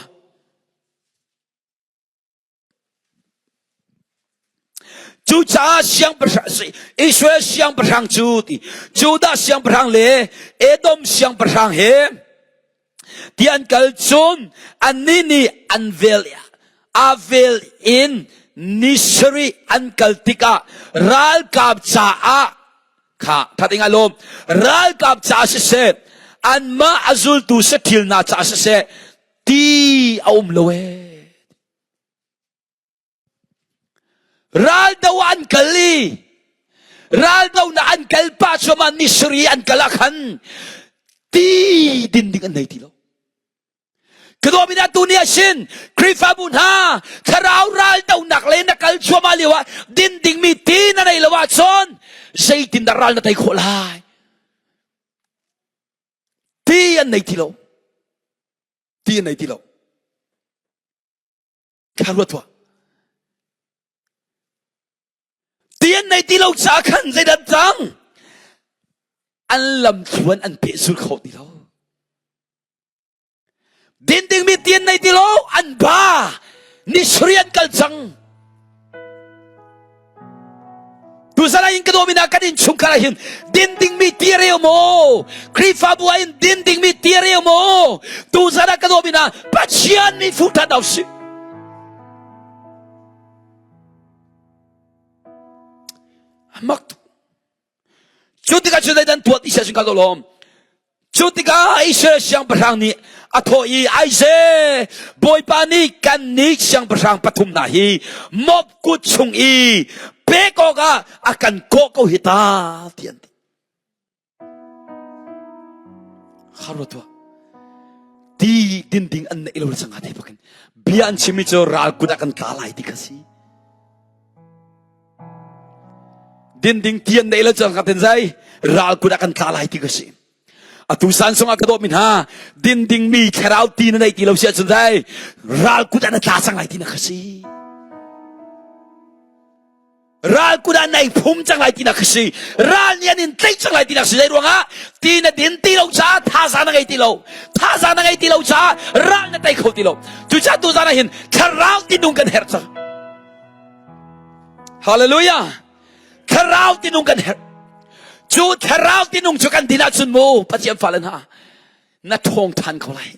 Cucaah siangpahrang Israel siangpahrang cu ti Judah siangpahrang le Edom siangpahrang he ti an kal cun annih nih an vel a vel in ni sarih an kal tikah ralkap caah kha that ing alawm ralkap caah siseh anmah a zultu saṭhil hna caah siseh ti a um lo ee Raldo an kal i raldo na an kal pah cuahmah ni sari an kal ah khan ti din ding an nei ti lo. Ka dawmi tu ni ah sin Khrihfabu hna thlarau raldonak le na kal cuahmah lio ah din dingmi ti na nei lo ahcun zeitindah ral na tei khawh lai? Ti an nei ti lo. Ti an nei ti lo. Kha ruat tuah. Ti an nei ti lo caah khan zeidah cang? An lamthluan an pehzul kho ti lo. Din dingmi ti an nei ti lo, an ba. Ni an kal cang. Tuzan ah in ka dawmi na kan innchungkhar ah hin din dingmi ti a reu maw? Khrihfabu ah hin din dingmi ti a reu maw? Tuzan ah ka dawmi na Pathian mi fuh ṭhan si. Mak tu. Cu tikah cu zeidan tuah ti sia sin ka lawm. Cu tikah Israel siangpahrang nih a thawh i Aize Bawipa nih kannih siangpahrang pathum hna hi Moab kut chung i pek awkah a kan kawh ko hi ta ti an ti. Kha ruat tuah. Ti din ding an neih lo le sanga te bakin bia an chimmi cu ral kut ah kan tla lai ti kha si. Din ding ti an neih lo cang ka ten zai ral kut ah kan tla lai ti ka si. Atu san sung ah ka dawt mi hna din ding mi thlarau ti na nei ti lo si ahcun zai ral kut ah na tla cang lai ti na ka si. Ral kut ah nai phum cang lai ti na ka si. Ral nih an in tlaih cang lai ti na si. Zei ruangah ti na din ti lo caah thazaang na ngei ti lo. Thazaang na ngei ti lo caah ral na tei kho ti lo. Cucaah tuzaan ah hin thlarau tinung kan herh cang. Hallelujah! Thlarau tinung kan herh. Cu thlarau tinung cu kan din ahcun mu Pathian fale hna na ṭhawng ṭhan ko lai.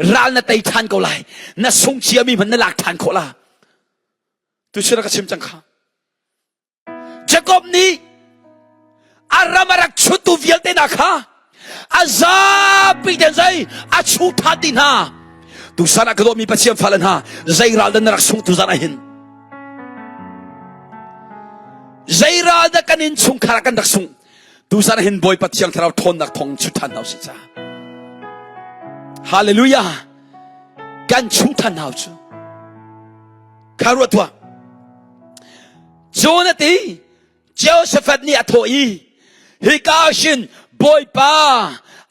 Ral na tei ṭhan ko lai. Na sung ciami hmanh na lak ṭhan khawh la. Tu sira ka chim cang kha. Jacob nih a ram a rak chuttu vialte hna kha a zapi ten zei a chu ṭhan dih hna. Tusan ah ka dawtmi Pathian fale hna zei ral dah na rak sung tuzan ah hin zei ral dah kan inn chungkhar ah kan rak sung tuzan ah hin Bawipa Thiang Thlarau ṭhawnnak thawng chu ṭhan hna usih ca Hallelujah kan chu ṭhan hna cu kha ruat tuah John a ti Jehoshaphat nih a thawh i hika shin Bawipa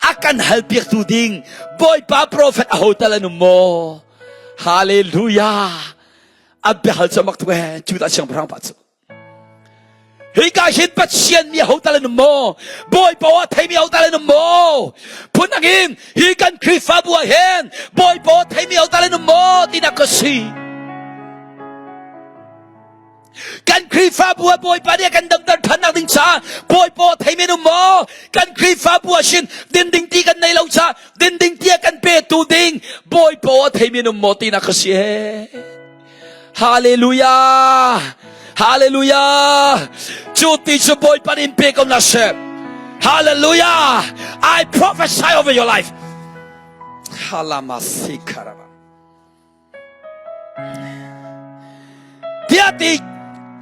a kan halpiaktu ding Bawipa profet aho tal an um maw Hallelujah a biahal cu mak tuk ee Judah siangpahrang pa cu hika hin Pathian mi aho tal an um maw Bawipa a theimi aho tal an um maw phundang in hi kan Khrihfabu ah hin Bawipa a theimi aho tal an um maw tinak ka si Kan Khrihfabu ah Bawipa nih a kan damter ṭhannak ding caah Bawipa thei men um maw? Kan Khrihfabu ah shin din ding ti kan nei lo caah din ding ti a kan petu ding Bawipa a thei men um maw tinak ka si he. Hallelujah! Hallelujah! Cu ti cu Bawipa nih in pe ko na seh. Hallelujah! I prophesy over your life. Halamasikharaba. Tiah ti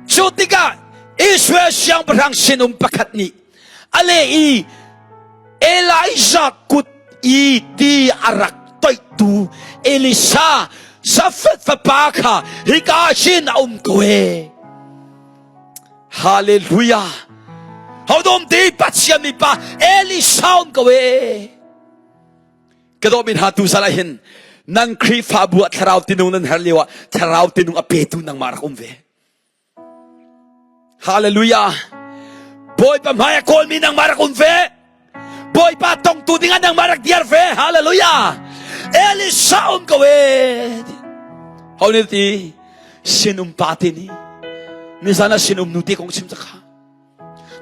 cu tikah Israel siangpahrang sinum pakhat nih a leh i Elijah kut i ti a rak toihtu Elisha Shafat fapa kha hika hin a um ko e. Hallelujah. Hodom ti Pathian mi pa Elisha um ko e. Ka dawt mi hna tu zal ah hin nan Khrihfabu ah thlarau tinung nan her lio ah thlarau tinung a petu nangmah rak um ve. Hallelujah. Bawipa hmai a kawlmi nangmah rak um ve. Bawipa tongtu dingah nangmah rak diar ve. Hallelujah. Elisha um ko e. Ho nih ti sinum pa te nih nizan ah sinum nu te kong chim cakha.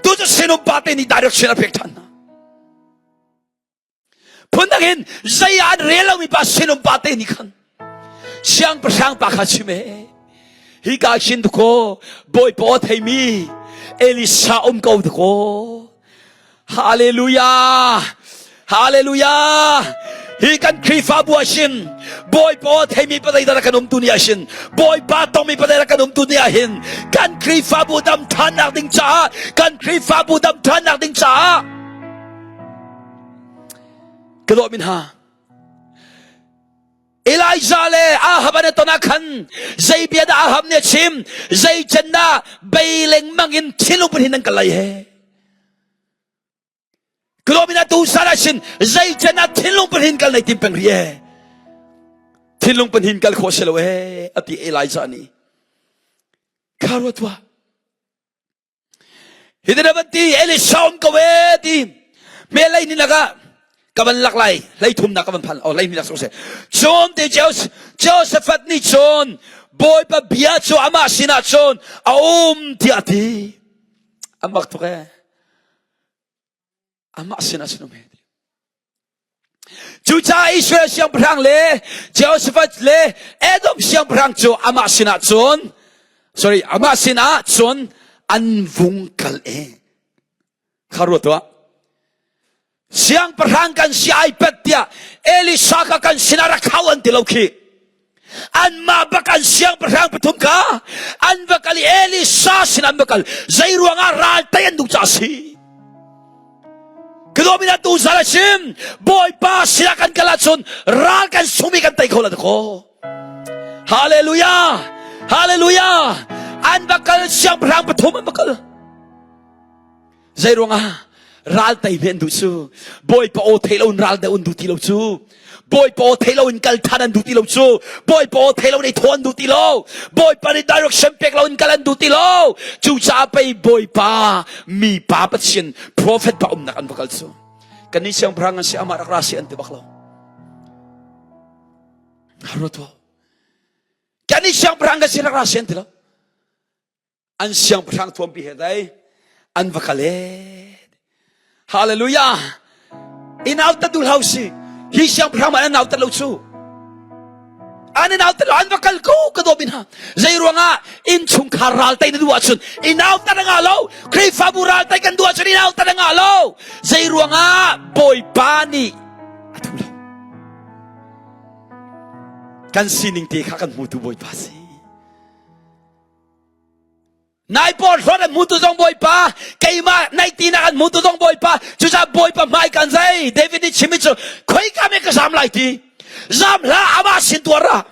Tu cu sinum pa te nih direction a pek ṭhan hna. Phundang in zei ah an rel lomi pa sinum pa te nih khan siangpahrang pa kha chim e hi ka chin ko bawipa aw theimi Elisa um ko ko Hallelujah Hallelujah hi kan Khrihfabu ah sin Bawipa aw theimi padai dah kan um tu ni ah sin Bawipa tongmi padai dah kan um tu ni ah hin kan Khrihfabu dam ṭhannak ding caah kan Khrihfabu dam ṭhannak ding caah Ka dawt min ha. Elijah le Ahab an i ton ah khan zei bia dah Ahab nih a chim zei can dah bei lengmang in thil upin hin nan kal lai he ka dawt min tu sal ah sin zei can ah thinlung pin hin kal nei tim peng ri e thinlung pin hin kal khawh si lo e ati Elijah nih kha ruat tuah Hitin a van ti, Elisha um ko e ti. Me lei ni lakah ka van lak lai, hlei thumnak ka van phan, oh lei ni lak seh. Cun te Josaphat nih cun Bawipa bia cu amah sinah cun a um tiah a ti. An mak tuk ee. Amah sinah cun um he ti. Cucaah Israel siangpahrang le Jehoshaphat le Edom siangpahrang cu amah sinah cun sorry amah sinah cun an vung kal e. Kha ruat tuah. Siangpahrang kan si ai pet tiah Elisha kha kan sinah rak hau an ti lo khi. Anmah bak an siangpahrang pathum kha an va kal i Elisha sin an va kal. Zei ruangah ral tei an duh caah a si. Kado mina tu zal a chim Bawipa sinah kan kal ahcun ral kan sung i kan tei kho la ko. Hallelujah! Hallelujah! An va kal siangpahrang pathum an va kal. Zei ruangah ral tei ve an duh cu Bawipa aw thei lo in ral deuh an duh ti lo cu Bawipa aw thei lo in kal than an duh ti lo cu Bawipa aw thei lo in i thaw an duh ti lo Bawipa nih direction pek lo in kal an duh ti lo cucaah pei Bawipa mi pa Pathian prophet pa umnak an va kal cu kannih siangpahrang an si amah rak ra si an ti bak lo ruat kannih siangpahrang kan si rak ra si an ti lo an siangpahrang thuampi he dai an va kal e hallelujah in autat duh hlau si hi siangpahrang man an autat lo cu an in autat lo an va kal ko ka dawm in ha zei ruangah inn chungkhar ral tai na duh ahcun in autat a ngah lo Khrihfabu ral tai kan duh ahcun in autat a ngah lo zei ruangah Bawipa nih a thu lo kan sining te kha kan hmutu Bawipa si Nai porhlawt an hmutu zong Bawipa, keimah naih tinak an hmutu zong Bawipa, cucaah Bawipa hmai kan zai. David nih chimmi cu, khoika me ka zam lai ti. Zam hlah, amah sin tuar ah.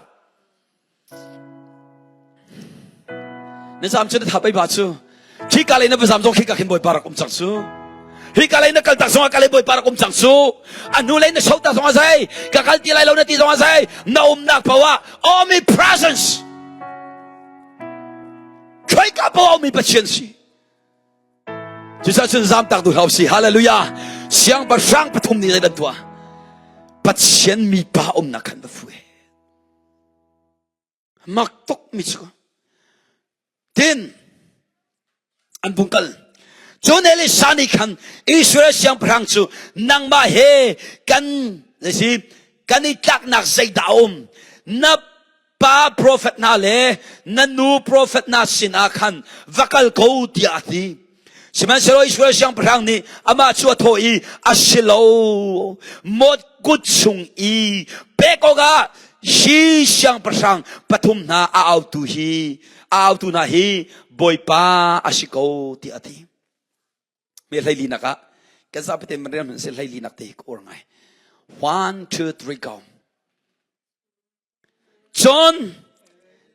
Na zam cu na tha pei ba cu. Khika lei na va zam zong khika khin Bawipa rak um cang cu. Hika lei na kal tak zong ah ka lei Bawipa rak um cang cu. A hnu lei na so tak zong ah zai, ka kal ti lai lo na ti zong ah zai, na umnak paoh ah omnipresence Khoika paoh mi Pathian si. Cucaah cun zamtak duh hlah si. Hallelujah. Siangpahrang pathum nih zei tuah. Pathian mipa umnak khan va fu Mak tuk mi cu. Tin an bung kal. Cun Elisha nih khan Israel siangpahrang cu nangmah he kan si kan i tlaknak zeidah a um na pa profet hna le na nu profet hna sinah khan va kal ko tiah a ti. Sihmanhsehlaw Israel siangpahrang nih amah cu a thawh i a si lo mot kut chung i pek awkah hi siangpahrang pathum hna a autu hi a autu hna hi Bawipa a si ko tiah a ti. Me hleili nak ah kan zapi te man rian hman se hleili nak te hi ka ur ngai. 1 2 3 go. Cun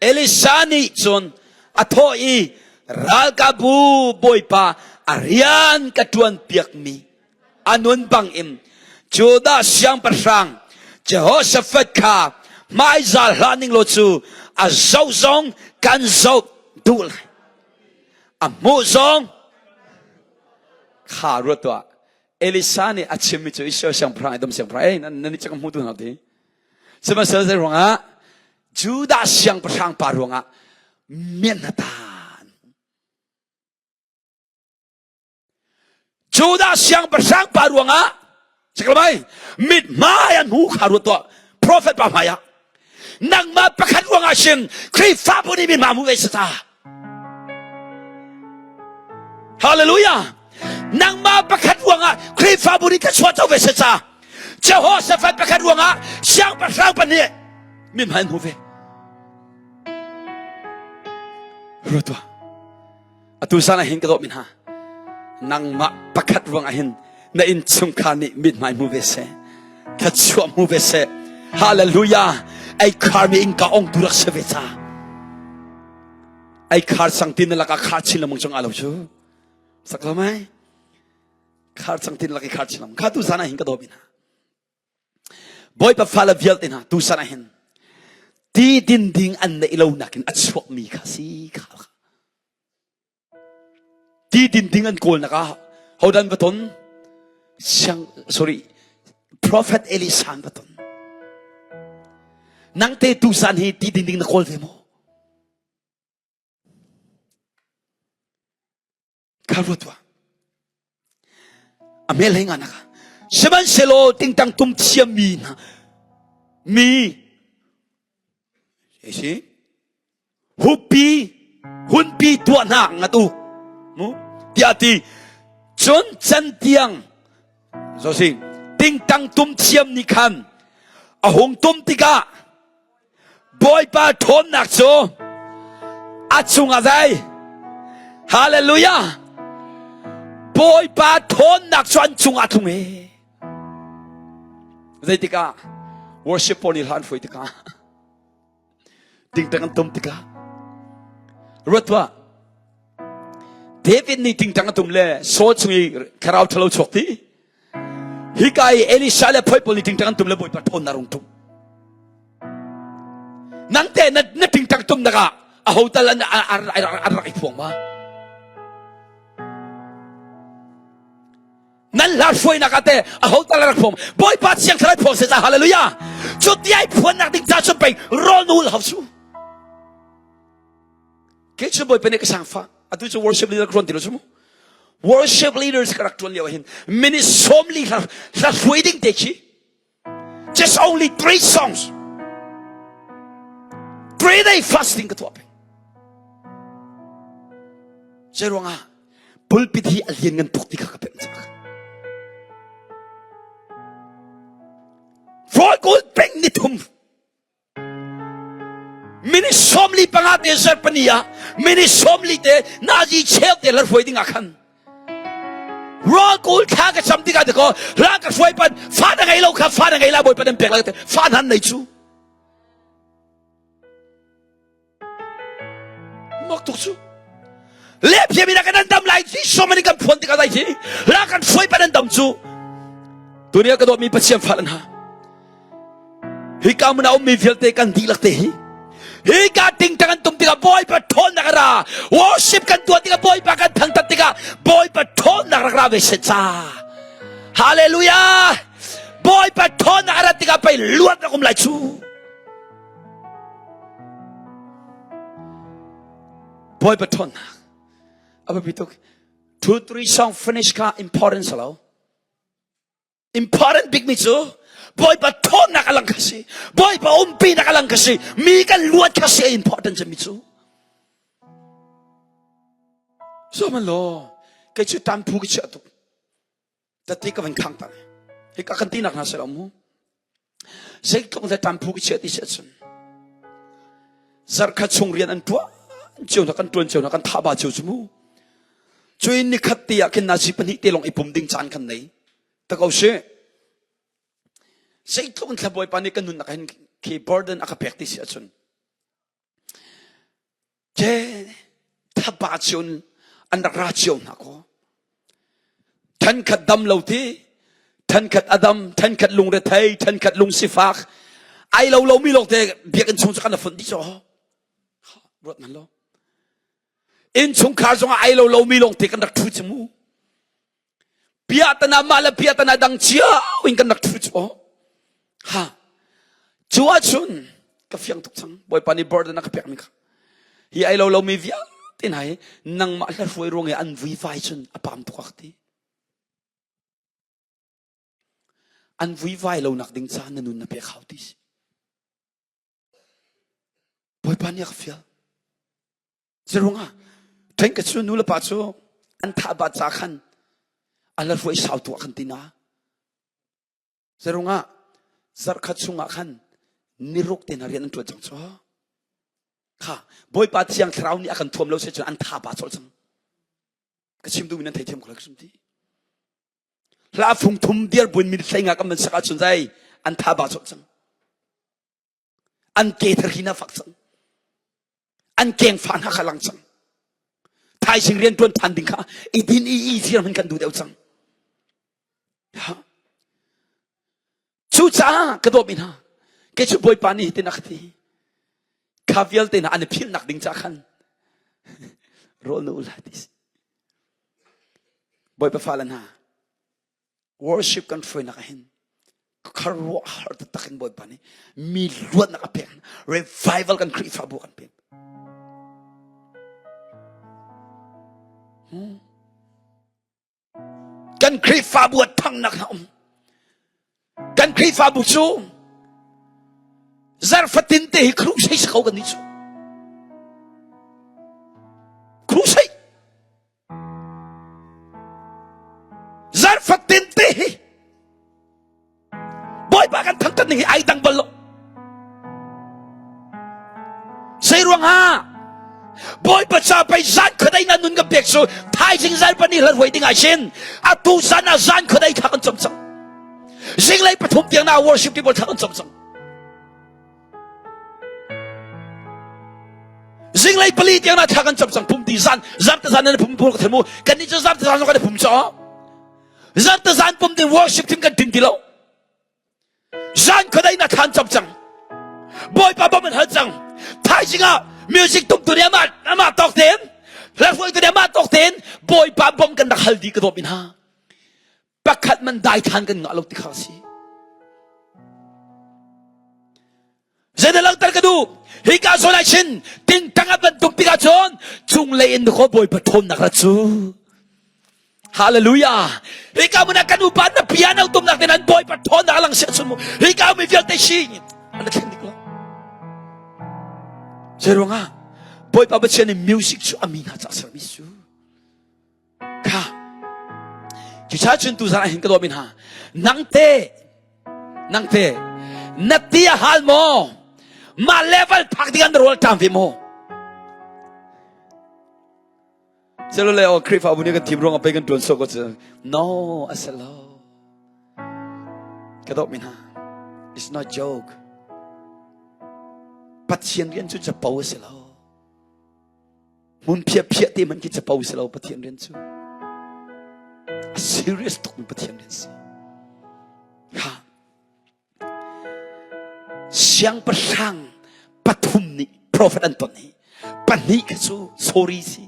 Elisha nih cun a thawh i. Ralkapbu Bawipa a rian ka ṭuan piakmi a nun bangin Judah siangpahrang Jehoshaphat kha hmaizal hlah ning law cu a zoh zong kan zoh duh lai. A hmuh zong kha ruat tuah. Elisa nih a chimmi cu Israel siangpahrang Edom siangpahrang ei nan nan i hmu tu hna ti. Sihmanhsehlaw zei ruangah Judah siangpahrang pa ruangah mian na tan. Judah siangpahrang pa ruangah Siklamai mit hmai an hmu kha ruat tuah prophet pa hmai ah nangmah pakhat ruangah sin Khrihfabu nih mi hma hmu ve si ta Hallelujah nangmah pakhat ruangah Khrihfabu nih thluachuah co ve si ca Jehoshaphat pakhat ruangah siangpahrang pahnih mi hmai an hmu ve ruat tuah Atu zan ah hin ka dawtmi hna, nangmah pakhat ruangah hin na innchungkhar nih mithmai hmu ve seh, thluachuah hmu ve seh. Hallelujah! Ei kharmi innka ongtu rak si ve ca. Ei khar sang tin na lakah khar chin lengmang cung aa lo cu. Sak lo mai? Khar cang tin lak i khar chin lengmang. Kha tu zan ah hin ka dawtmi hna. Bawipa fale vialte hna tu san ah hin ti din ding an neih lo nakin a chuakmi kha si kha. Ti din ding an kawl nak ah hodan va ton siang sorry prophet Elisa an va ton. Nang te tu san hi ti din ding na kawl ve maw? Kha ruat tuah. A hmel hei nga naka. Sihmanhsehlaw tingtang tum thiammi hna mi si hupi hunpi tuah hna ngat u mu tiah ti cun cantiang zosi tingtang tum thiam nih khan a hung tum tikah Bawipa ṭhawnnak cu a cungah zai. Hallelujah! Bawipa ṭhawnnak cu an cungah tlung e. Zeitikah worship pawl nih hla an hruai tikah tingtang an tum tikah ruat tuah David nih tingtang a tum le Saul chung i thlarau ṭhalo chuak ti Hika i Elisha le phoi pawl nih tingtang an tum le Bawipa ṭhawnnak rung tum. Nang te na, na tingtang tum nak ah a ho tal an, an, an, an rak i phuang ma? Nan hla hruainak ah te a ho tal an rak phuang. Bawipa thiang thlarau phuang se ca hallelujah. Cu ti ai phuannak ding ca cun pei rawl nul hau su. Kei cu Bawipa nih ka sangfah. Atu cu worship leader ka ṭuan ti lo cu mu. Worship leaders ka rak ṭuan lio hin minute 40 hla hla hruai ding te khi just only three songs 3 day fasting ka tuah peng. Zei ruangah pulpit hi a lian ngan tuk ti kha ka pemh cang. Rawl kawl peng ni thum Minute 45 te zarhpini ah minute 40 te nazi cheu te la hruai ding ah khan rawl kawl thla ka cam tikah dikaw hla ka hruai pan fa na ngei lo kha fa na ngei la bawipa nan pek la te fa nan nei cu mak tuk cu le phiami na kan dam lai ti so many kan phuan tikah dai hi la kan hruai pan an dam cu tunia ka dawtmi Pathian fa hna hi ka mun a ummi vialte kan dihlak te hi hi ka tingtang an tum tikah Bawipa ṭhawnnak a ra worship kan tuah tikah Bawipa kan thangṭhat tikah Bawipa ṭhawnnak rak ra ve se ca Hallelujah Bawipa ṭhawnnak a rat tikah pei luat rak um lai cu Bawipa ṭhawnnak a biapi tuk. 2 3 song finish kha important si lo. Important bikmi cu Bawipa ṭhawnnak a lang kha si. Bawipa umpinak a lang kha si. Mi kan luat kha si a important cemmi cu. So man law, kei cu tan phu ka chiah tuk. Tati ka van khang ta. Hika kan tinak hna seh lo mu. Zeitluk le ṭam phu ka chiah ti si ahcun zarkhat chung rian an ṭuan cio hna kan ṭuan cio hna kan thah ba cio cu mu. Cui nikhat te ah khin nazi pahnih te lawng i pum ding caan kan nei. Ta ko si. Zeitluk in thla Bawipa nih kan nunnak hin khi burden a ka pek ti si ahcun Che tha. Thaba cio in an rak ra cio hna kaw. Thankhat dam lo ti, thankhat a dam, thankhat lungrethei, thankhat lungsifak, ai lo lomi lawngte biakinn chung cu kan fonh dih caw. Ruat man lo. Inn chungkhar zongah ai lo lomi lawngte kan rak ṭhu cu mu. Piahtana mah le piahtana dang cio in kan rak ṭhu cu aw. Ha. Cu ahcun ka fiang tuk cang. Bawipa nih burden a ka pekmi kha. Hi ai lo lomi vialte hna hi nangmah hla hruai ruang i an vuivai cun a pam tuk a ka ti. An vuivai lo nak ding ca na nun na pek hau ti si. Bawipa nih a ka fial. Zerungah ṭhen ka cu nu le pa cu an thah ba ca khan a la hruai sau tu ah khan ti na. Zerungah zarhkhat chungah khan niruk te hna rian an ṭuan cang cu. Kha Bawipa Thiang Thlarau nih a kan thuam lo si cun an tha pa colh cang. Ka chim duhmi nan theithiam ko lai ka sum ti. Hla fung thum dir buin minute hlei nga kan van sak ahcun zai an tha ba colh cang. An ke thar hi na fak cang. An keng fa hna kha lang cang. Thaizing rian ṭuan ṭhan ding kha i din i i zir hman kan duh deuh cang. Cucaah ka dawtmi hna, kei cu Bawipa nih hitin a ka ti. Kha vialte hna an i philhnak ding ca khan rawl na ul lai ti si. Bawipa fale hna, worship kan hruainak ah hin khuaruahhar taktak in Bawipa nih mi luatnak a pek. Revival kan Khrihfabu kan pek. Hmm. Kan Khrihfabu a thangnak hna um. Kan Khrihfabu cu zarfatin te hi crusade si ko kan nih cu. Crusade. Zarfatin te hi Bawipa kan thangṭhat ning hi ai dang bal lo. Zei ruangah Bawipa ca pei zan khuadei na nun kan pek cu thaizing zan pahnih hlan huai ding ah sin atu zan ah zan khuadei thla kan cam cang. Zinglei pathum tiang na worship people thla kan cam cang. Zinglei pali tiang na thla kan cam cang pum ti zan zan te zan nan pum pul ka themu kan ni cu zan te zan kan pum cho. Zan te zan pum ding worship team kan tin ti lo. Zan khuadei na thlan cam cang. Bawipa bom an hal cang. Thaizing ah music tum tu nih amah amah tawk tein hla hruai tu nih amah tawk tein Bawipa bom kan rak hal di ka dawp in ha. Pakhat man dai than kan ngah lo ti kha si. Zeidah langhter ka duh? Hika zawn ah chin tingtang a bantuk tikah cun cunglei in khaw Bawipa ṭhawnnak ra cu. Hallelujah. Hika mun ah kan upa na piano tumnak tin an Bawipa ṭhawnnak lang sia chun mu. Hika mi vialte si an thleng dik lo. Zeiruangah Bawipa Pathian nih music cu a mi hna ca sermi su. Kha cucha cun tu zan ah hin ka dawt mi hna nangte nangte na ti a hal maw mah level phak ding an rawl ṭam ve maw Celule aw Khrihfabu nih kan thim ruang ah pei kan ṭuan sawk ko cu no a si lo ka dawt mi hna it's not joke Pathian rian cu capo a si lo Hmun phiah te man khi capo si lo Pathian rian cu. A serious tuk mi Pathian rian si. Ha. Siangpahrang pathum nih prophet an ton hi pahnih kha cu sorry si.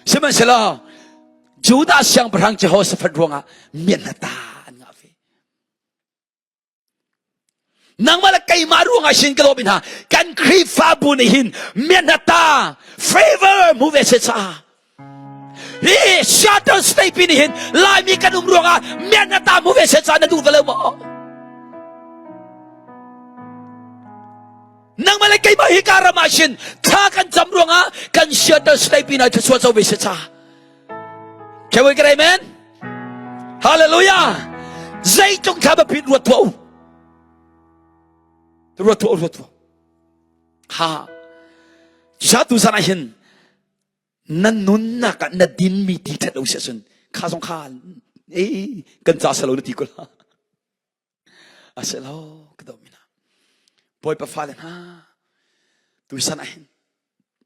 Sihmanhsehlaw Judah siangpahrang Jehoshaphat ruangah mianata an ngah ve. Nangmah le keimah ruangah sin ka lawm hna. Kan Khrihfabu nih hin mianata favor hmu ve se ca. Hi Seattle State pi nih hin Laimi kan um ruangah mianata hmu ve se ca na duh ve lo maw? Nangmah le keimah hi ka ram ah sin thla kan cam ruangah kan Seattle State pi na thluachuah co ve se ca. Can we get amen? Hallelujah! Zeitluk thla biapit ruat tuah u. Ruat tuah u, ruat tuah. Ha. Cucaah tu zan ah hin na nunnak ah na dinmi ti ṭhat lo si ahcun kha zong kha eh kan ca salo na ti ko la. A si lo ka dawt mi hna. Bawipa fale hna tu san ah hin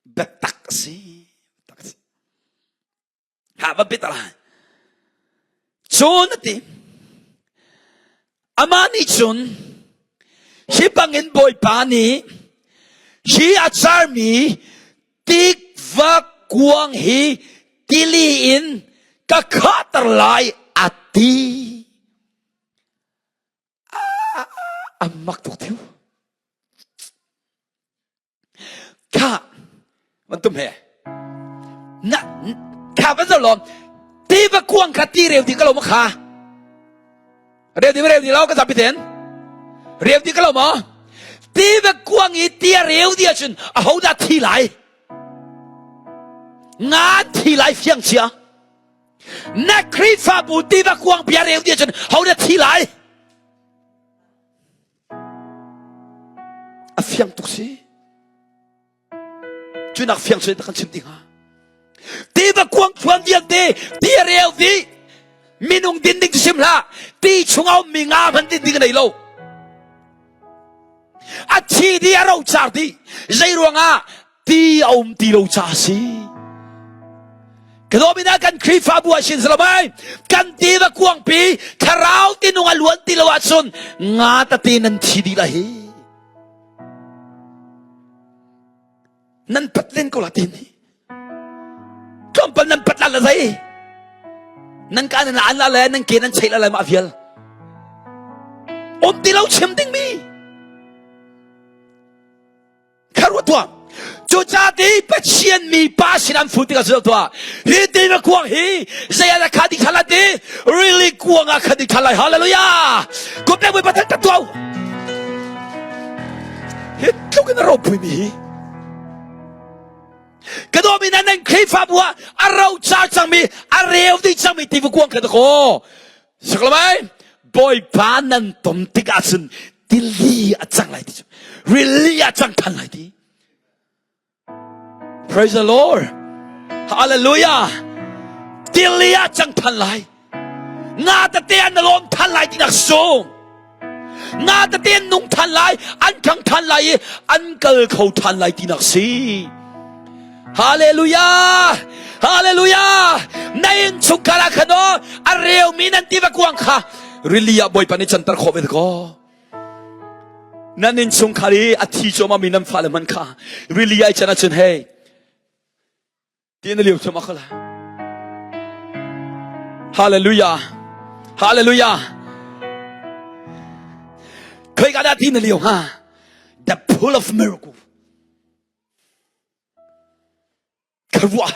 biatak a si. Ah, va pit lai. Cun a ti. Amah nih cun hi bangin Bawipa nih hi a carmi tikva kuang hi tili in ka khahter lai a ti. A mak tuk thiu. Kha van tum he. Na kha van zo lom. Tiva kuang kha ti reu ti ka lo ma kha. Reu ti reu ti lo ka zapi ten. Reu ti ka lo ma. Tiva kuang i ti a reu di ahcun a ho dah thi lai? Nga thi lai fiang chia. Na Khrihfabu tiva kuang bia reu ti ahcun ho dah thi lai? A fiang tuk si. Cu nak fiang sui kan chim ti hnga. Tiva kuang thuan vialte ti a reu dih. Minung din ding sim hlah. Ti chung a ummi nga hmanh din ding a nei lo. A thi dih a rocar dih. Zei ruangah ti a um ti lo ca si. Ka kan Khrihfabu ah sin salamai kan tiva kuangpi thlarau tinung a luan ti lo ahcun nga tate nan thi dih la hi. Nan pat len ko la tin hi. Tlawmpal nan pat la la zai. Nan ka nan an la le nan ke nan chei la le ma vial. Um ti lo chim ding mi. Kha ruat tuah. Cucaah ti Pathian mi pa sin an fut tikah zoh tuah. Hi ti na kuang hi zei ah kha ding than ti really kuang ah kha ding than lai. Hallelujah. Kut pek Bawipa thangthat tuah. Hi tluk in a ropui mi hi. Ka dawmi nan nan Khrihfabu ah a rocar cangmi a reu dih cangmi ti kuang kha dakaw. Saklamai Bawipa nan tom tik ahcun tili a cang lai ti cu rili a cang than lai ti. Praise the Lord. Hallelujah. Tili a cang than lai. Nga tete an lawm than lai ti nak sung. Nga tete an nung than lai, an thang than lai i an kal kho than lai ti nak si. Hallelujah! Hallelujah! Na innchungkhar ah khan aw a reumi nan tiva kuang kha rili ah Bawipa nih canter khawh ve ko. Nan innchungkhar i a thi cuahmah mi nan fale hmanh kha rili ai can ahcun hey ti na liu cuahmah kho la. Hallelujah! Hallelujah! Khoi ka dah ti na liu hnga? The pool of miracle. Ka ruah.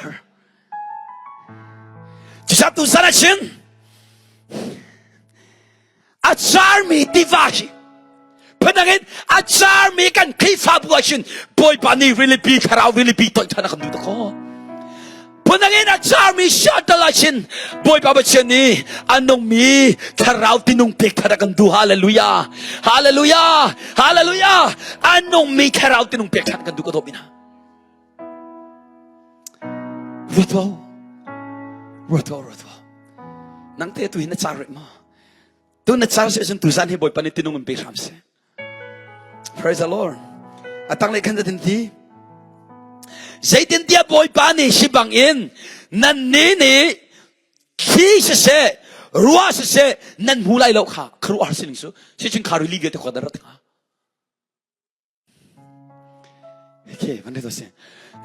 Cucaah tu zan ah cun a carmi tiva hi phundang in a carmi kan Khrihfabu ah cun Bawipa nih rilipi thlarau rilipi toih than a kan duh tak kaw. Phundang in a carmi shuttle ah cun Bawipa Pathian nih a nungmi thlarau tinung pek than a kan duh. Hallelujah. Hallelujah. Hallelujah. A nungmi thlarau tinung pek than kan duh ka dawt mi hna. Ruat tuah u. Ruat tuah, ruat tuah. Nang te tu hi na car rih maw? Tu na car si ahcun tuzan hi Bawipa nih tinung in pe hram seh. Praise the Lord. A tanglei khan zatin ti. Zeitintiah Bawipa nih hi bangin nannih nih thli siseh, ruah siseh nan hmu lai lo kha khuaruahhar sining cu sichin kha rili vialte khua rat hnga. Okay, van to si.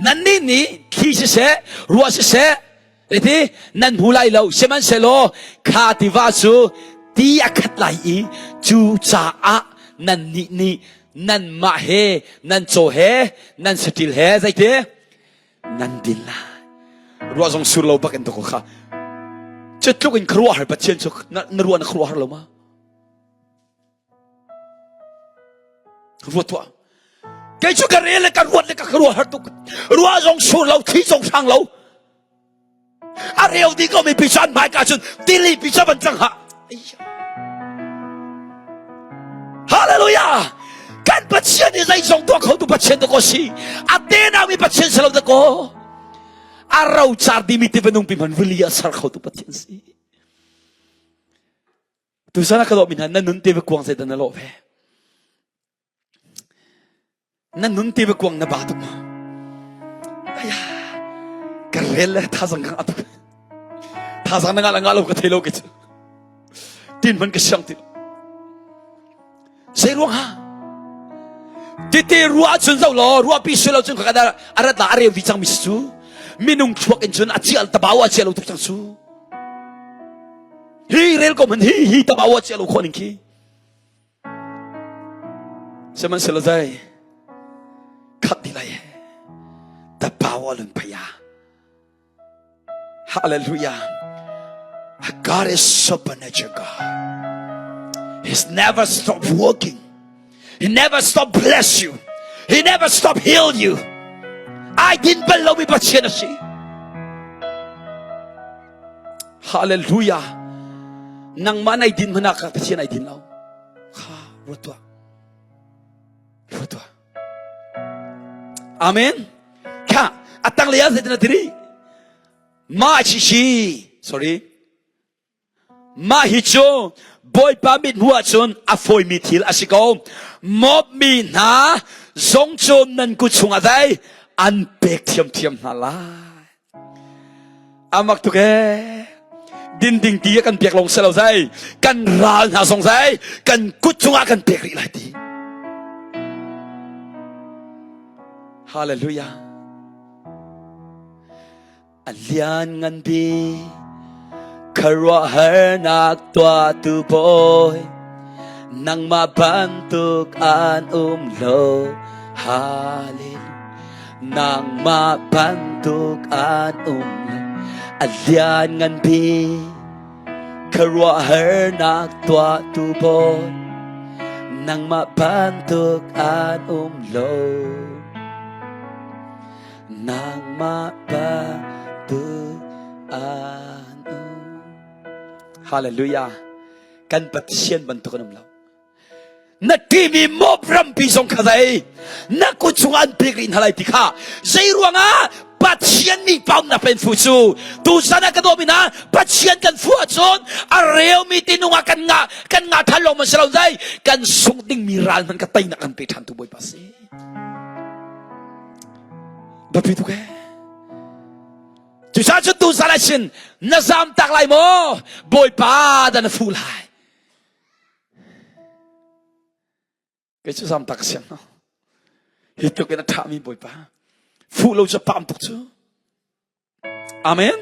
Nannih nih thli siseh, ruah siseh, ti nan hmu lai lo. Sihmanhsehlaw kha tiva cu ti a khat lai i cu caah nannih nih nanmah he nan caw he nan saṭil he zeiti nan din lai. Ruah zong sur lo bak in to kha. Cu tluk in khuaruahhar Pathian cu na ruah na khuaruahhar lo ma? Ruat tuah. Kei cu ka rel le ka ruat le ka ruah har tuk. Ruah zong sur lo, thli zong hrang lo. A reu dih ko mi pi cu an hmaika cun tili pi cu van cang ha. Hallelujah! Kan Pathian hi zeizong tuah kho tu Pathian dakaw si. A tenau mi Pathian si lo dakaw. A rocar dimi ti vanung pi hman rili a ser kho tu Pathian si. Tuzan ah ka lawhmi hna na nun te va kuang zeidah na lawh ve? Na nun te va kuang na ba tuk maw? Aya, ka rel le thazang kang atuk. Thazang na ngah la ngah lo ka thei lo ke cu. Tin man ka siang ti. Zei ruang ha? Tete ruah cun zo law ruahpi si lo cun ka a rat la a reu vi cang mi si cu. Minung thluak in cun a chial tabau a chia lo tuk cang cu. Hi rel ko man hi hi tabau a chia lo khawh ning khi. Sihmanhsehlaw zei khat ti lai the power lun phaya. Hallelujah. God is supernatural God. He's never stopped working. He never stopped bless you. He never stopped heal you. I didn't bel lo mi Pathian a si. Hallelujah. Nangmah nai din hmana ka Pathian ai din lo. Kha ruat tuah. Ruat tuah. Amen. Kha atang lei ah zeitin a tiri? Ma chi chi sorry. Mah hi cu Bawipa mithmuh ahcun a fawimi thil a si ko. Moab mi hna zong cu nan kut chungah dai an pek thiamthiam hna lai. Amak tuk ee. Din ding ti kan pek long se lo zai. Kan ral hna zong zai. Kan kut chungah kan pek rih lai ti. Hallelujah. A lianngan bik khuaruahharnak tuahtu Bawi, nangmah bantuk an um lo. Hallelujah. Nangmah bantuk an um lo. A lianngan bik khuaruahharnak tuahtu Bawi, nangmah bantuk an um lo. Nangmah bantuk an um. Hallelujah. Kan Pathian bantuk an um lo. Na timi mop rampi zong kha zei na kut chungah an pek rih hna lai ti kha zei ruangah Pathian mi pam na pen fu cu tu zan ah ka dawmi hna Pathian kan fu ahcun a reumi tinung ah kan nga kan nga than lo man si lo zai kan sung dingmi ral hman ka teinak kan pe than tu Bawipa si Biapi tuk ee. Cucaah cun tu zan ah sin na zam tak lai maw? Bawipa dah na fuh lai. Kei cu zam tak siang no. Hi tluk in a ṭhami Bawipa. Fuh lo cu pam tuk cu. Amen.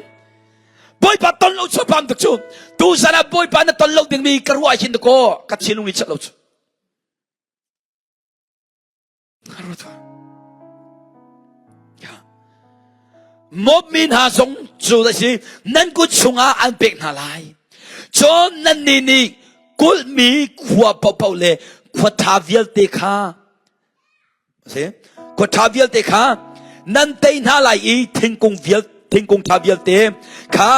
Bawipa ton lo cu pam tuk cu. Tu zan ah Bawipa na ton lo dingmi ka ruah hin ko ka thinlung i chat lo cu. Moab mi hna zong cu a si nan kut chungah an pek hna lai. Cun nannih nih kulhmi khua paohpaoh le khua ṭha vialte kha si khua ṭha vialte kha nan tei hna lai i thingkung vial thingkung ṭha vialte kha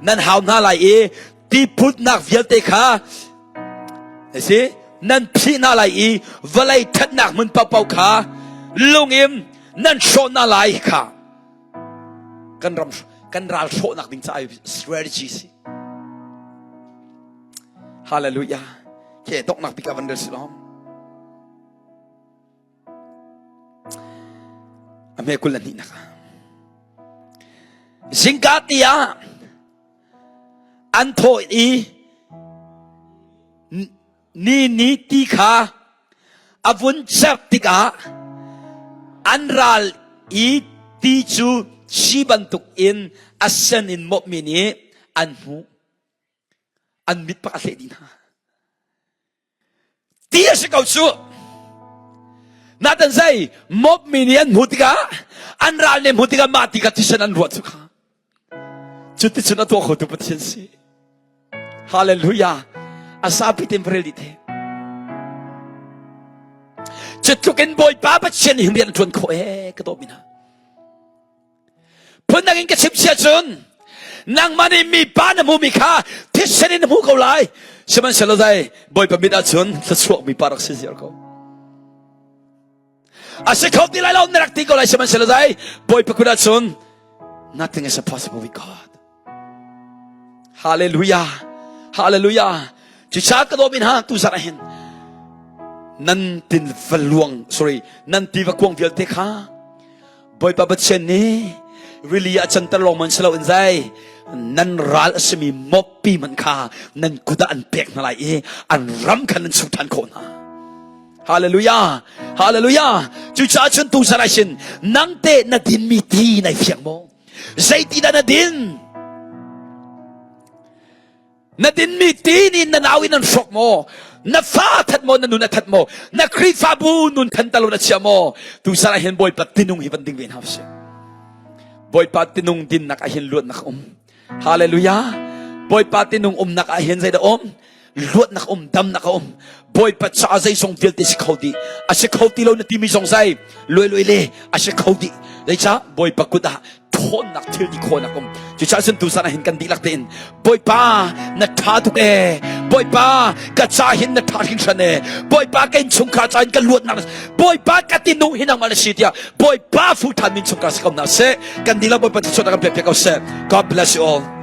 nan hau hna lai i tiphutnak vialte kha a si nan phih hna lai i vawlei ṭhatnak hmun paohpaoh kha lungim nan hrawh hna lai kha kan ram kan ral hrawhnak ding caah strategy si hallelujah ke donghnak bik ah van rel si lawm a hme kul le hnihnak ah zingka ti ah An thawh i ni ni ti kha a vun cerh tikah an ral i ti cu chi bantuk in a sen in mawpmi nih an hmuh. An mit pak a hleh dih hna. Ti a si ko cu. Nathan zei mawpmi nih an hmuh tikah an ral nih hmuh tikah mah ti kha thisen an ruah cu kha. Cuticun a tuah khotu Pathian si. Hallelujah. A sapi ten rel dih te. Cutluk in Bawipa Pathian nih rian a ṭuan khawh ee ka dawt mi hna. Phundang in ka chim sia cun nangmah nih mipa na hmuhmi kha thisen in na hmuh ko lai. Sihmanhsehlaw dai Bawipa mit ahcun thluachuak mipa rak si ziar ko. A si kho ti lai lo na rak ti ko lai sihmanhsehlaw dai Bawipa kut ahcun nothing is impossible with God. Hallelujah. Hallelujah. Cucaah ka dawmin ha tu zarh hin nan tin valuang sorry nan tiva kuang vialte kha Bawipa Pathian nih Rili ah canter lawng man si lo in zai nan ral a simi moppi man kha nan kut ah an pek hna lai i an ram kha nan chuh ṭhan khawh hna. Hallelujah! Hallelujah! Cucaah cun tu zan ah hin nang te na dinmi ti nai fiang maw? Zeiti dah na din? Na dinmi ti nih na nau in an hrawk maw? Na fa that maw? Na nun a that maw? Na Khrihfabu nun than talo na chia maw? Tu zan ah hin Bawipa tinung hi van ding ve hna usih. Bawipa tinung dinnak ah hin luatnak um. Hallelujah! Bawipa tinung umnak ah hin zeidah um? Luatnak um, damnak a um. Bawipa caah zeizong vialte si kho dih. A si kho ti lo na timi zong zai luai luai le a si kho dih. Zeicah Bawipa kut ah ṭhawnnak thil ti khawhnak um. Cucaah cun tuzan ah hin kan dihlak tein Bawipa na ṭha tuk ee. Bawipa ka ca hin na ṭha hringhran ee. Bawipa ka innchungkhar ca in ka luatnak Bawipa ka tinung hi nangmah na si tiah Bawipa fu ṭhan min chungkhar si ko hna seh. Kan dihlak Bawipa thluachuahnak kan pek piak ko seh. God bless you all.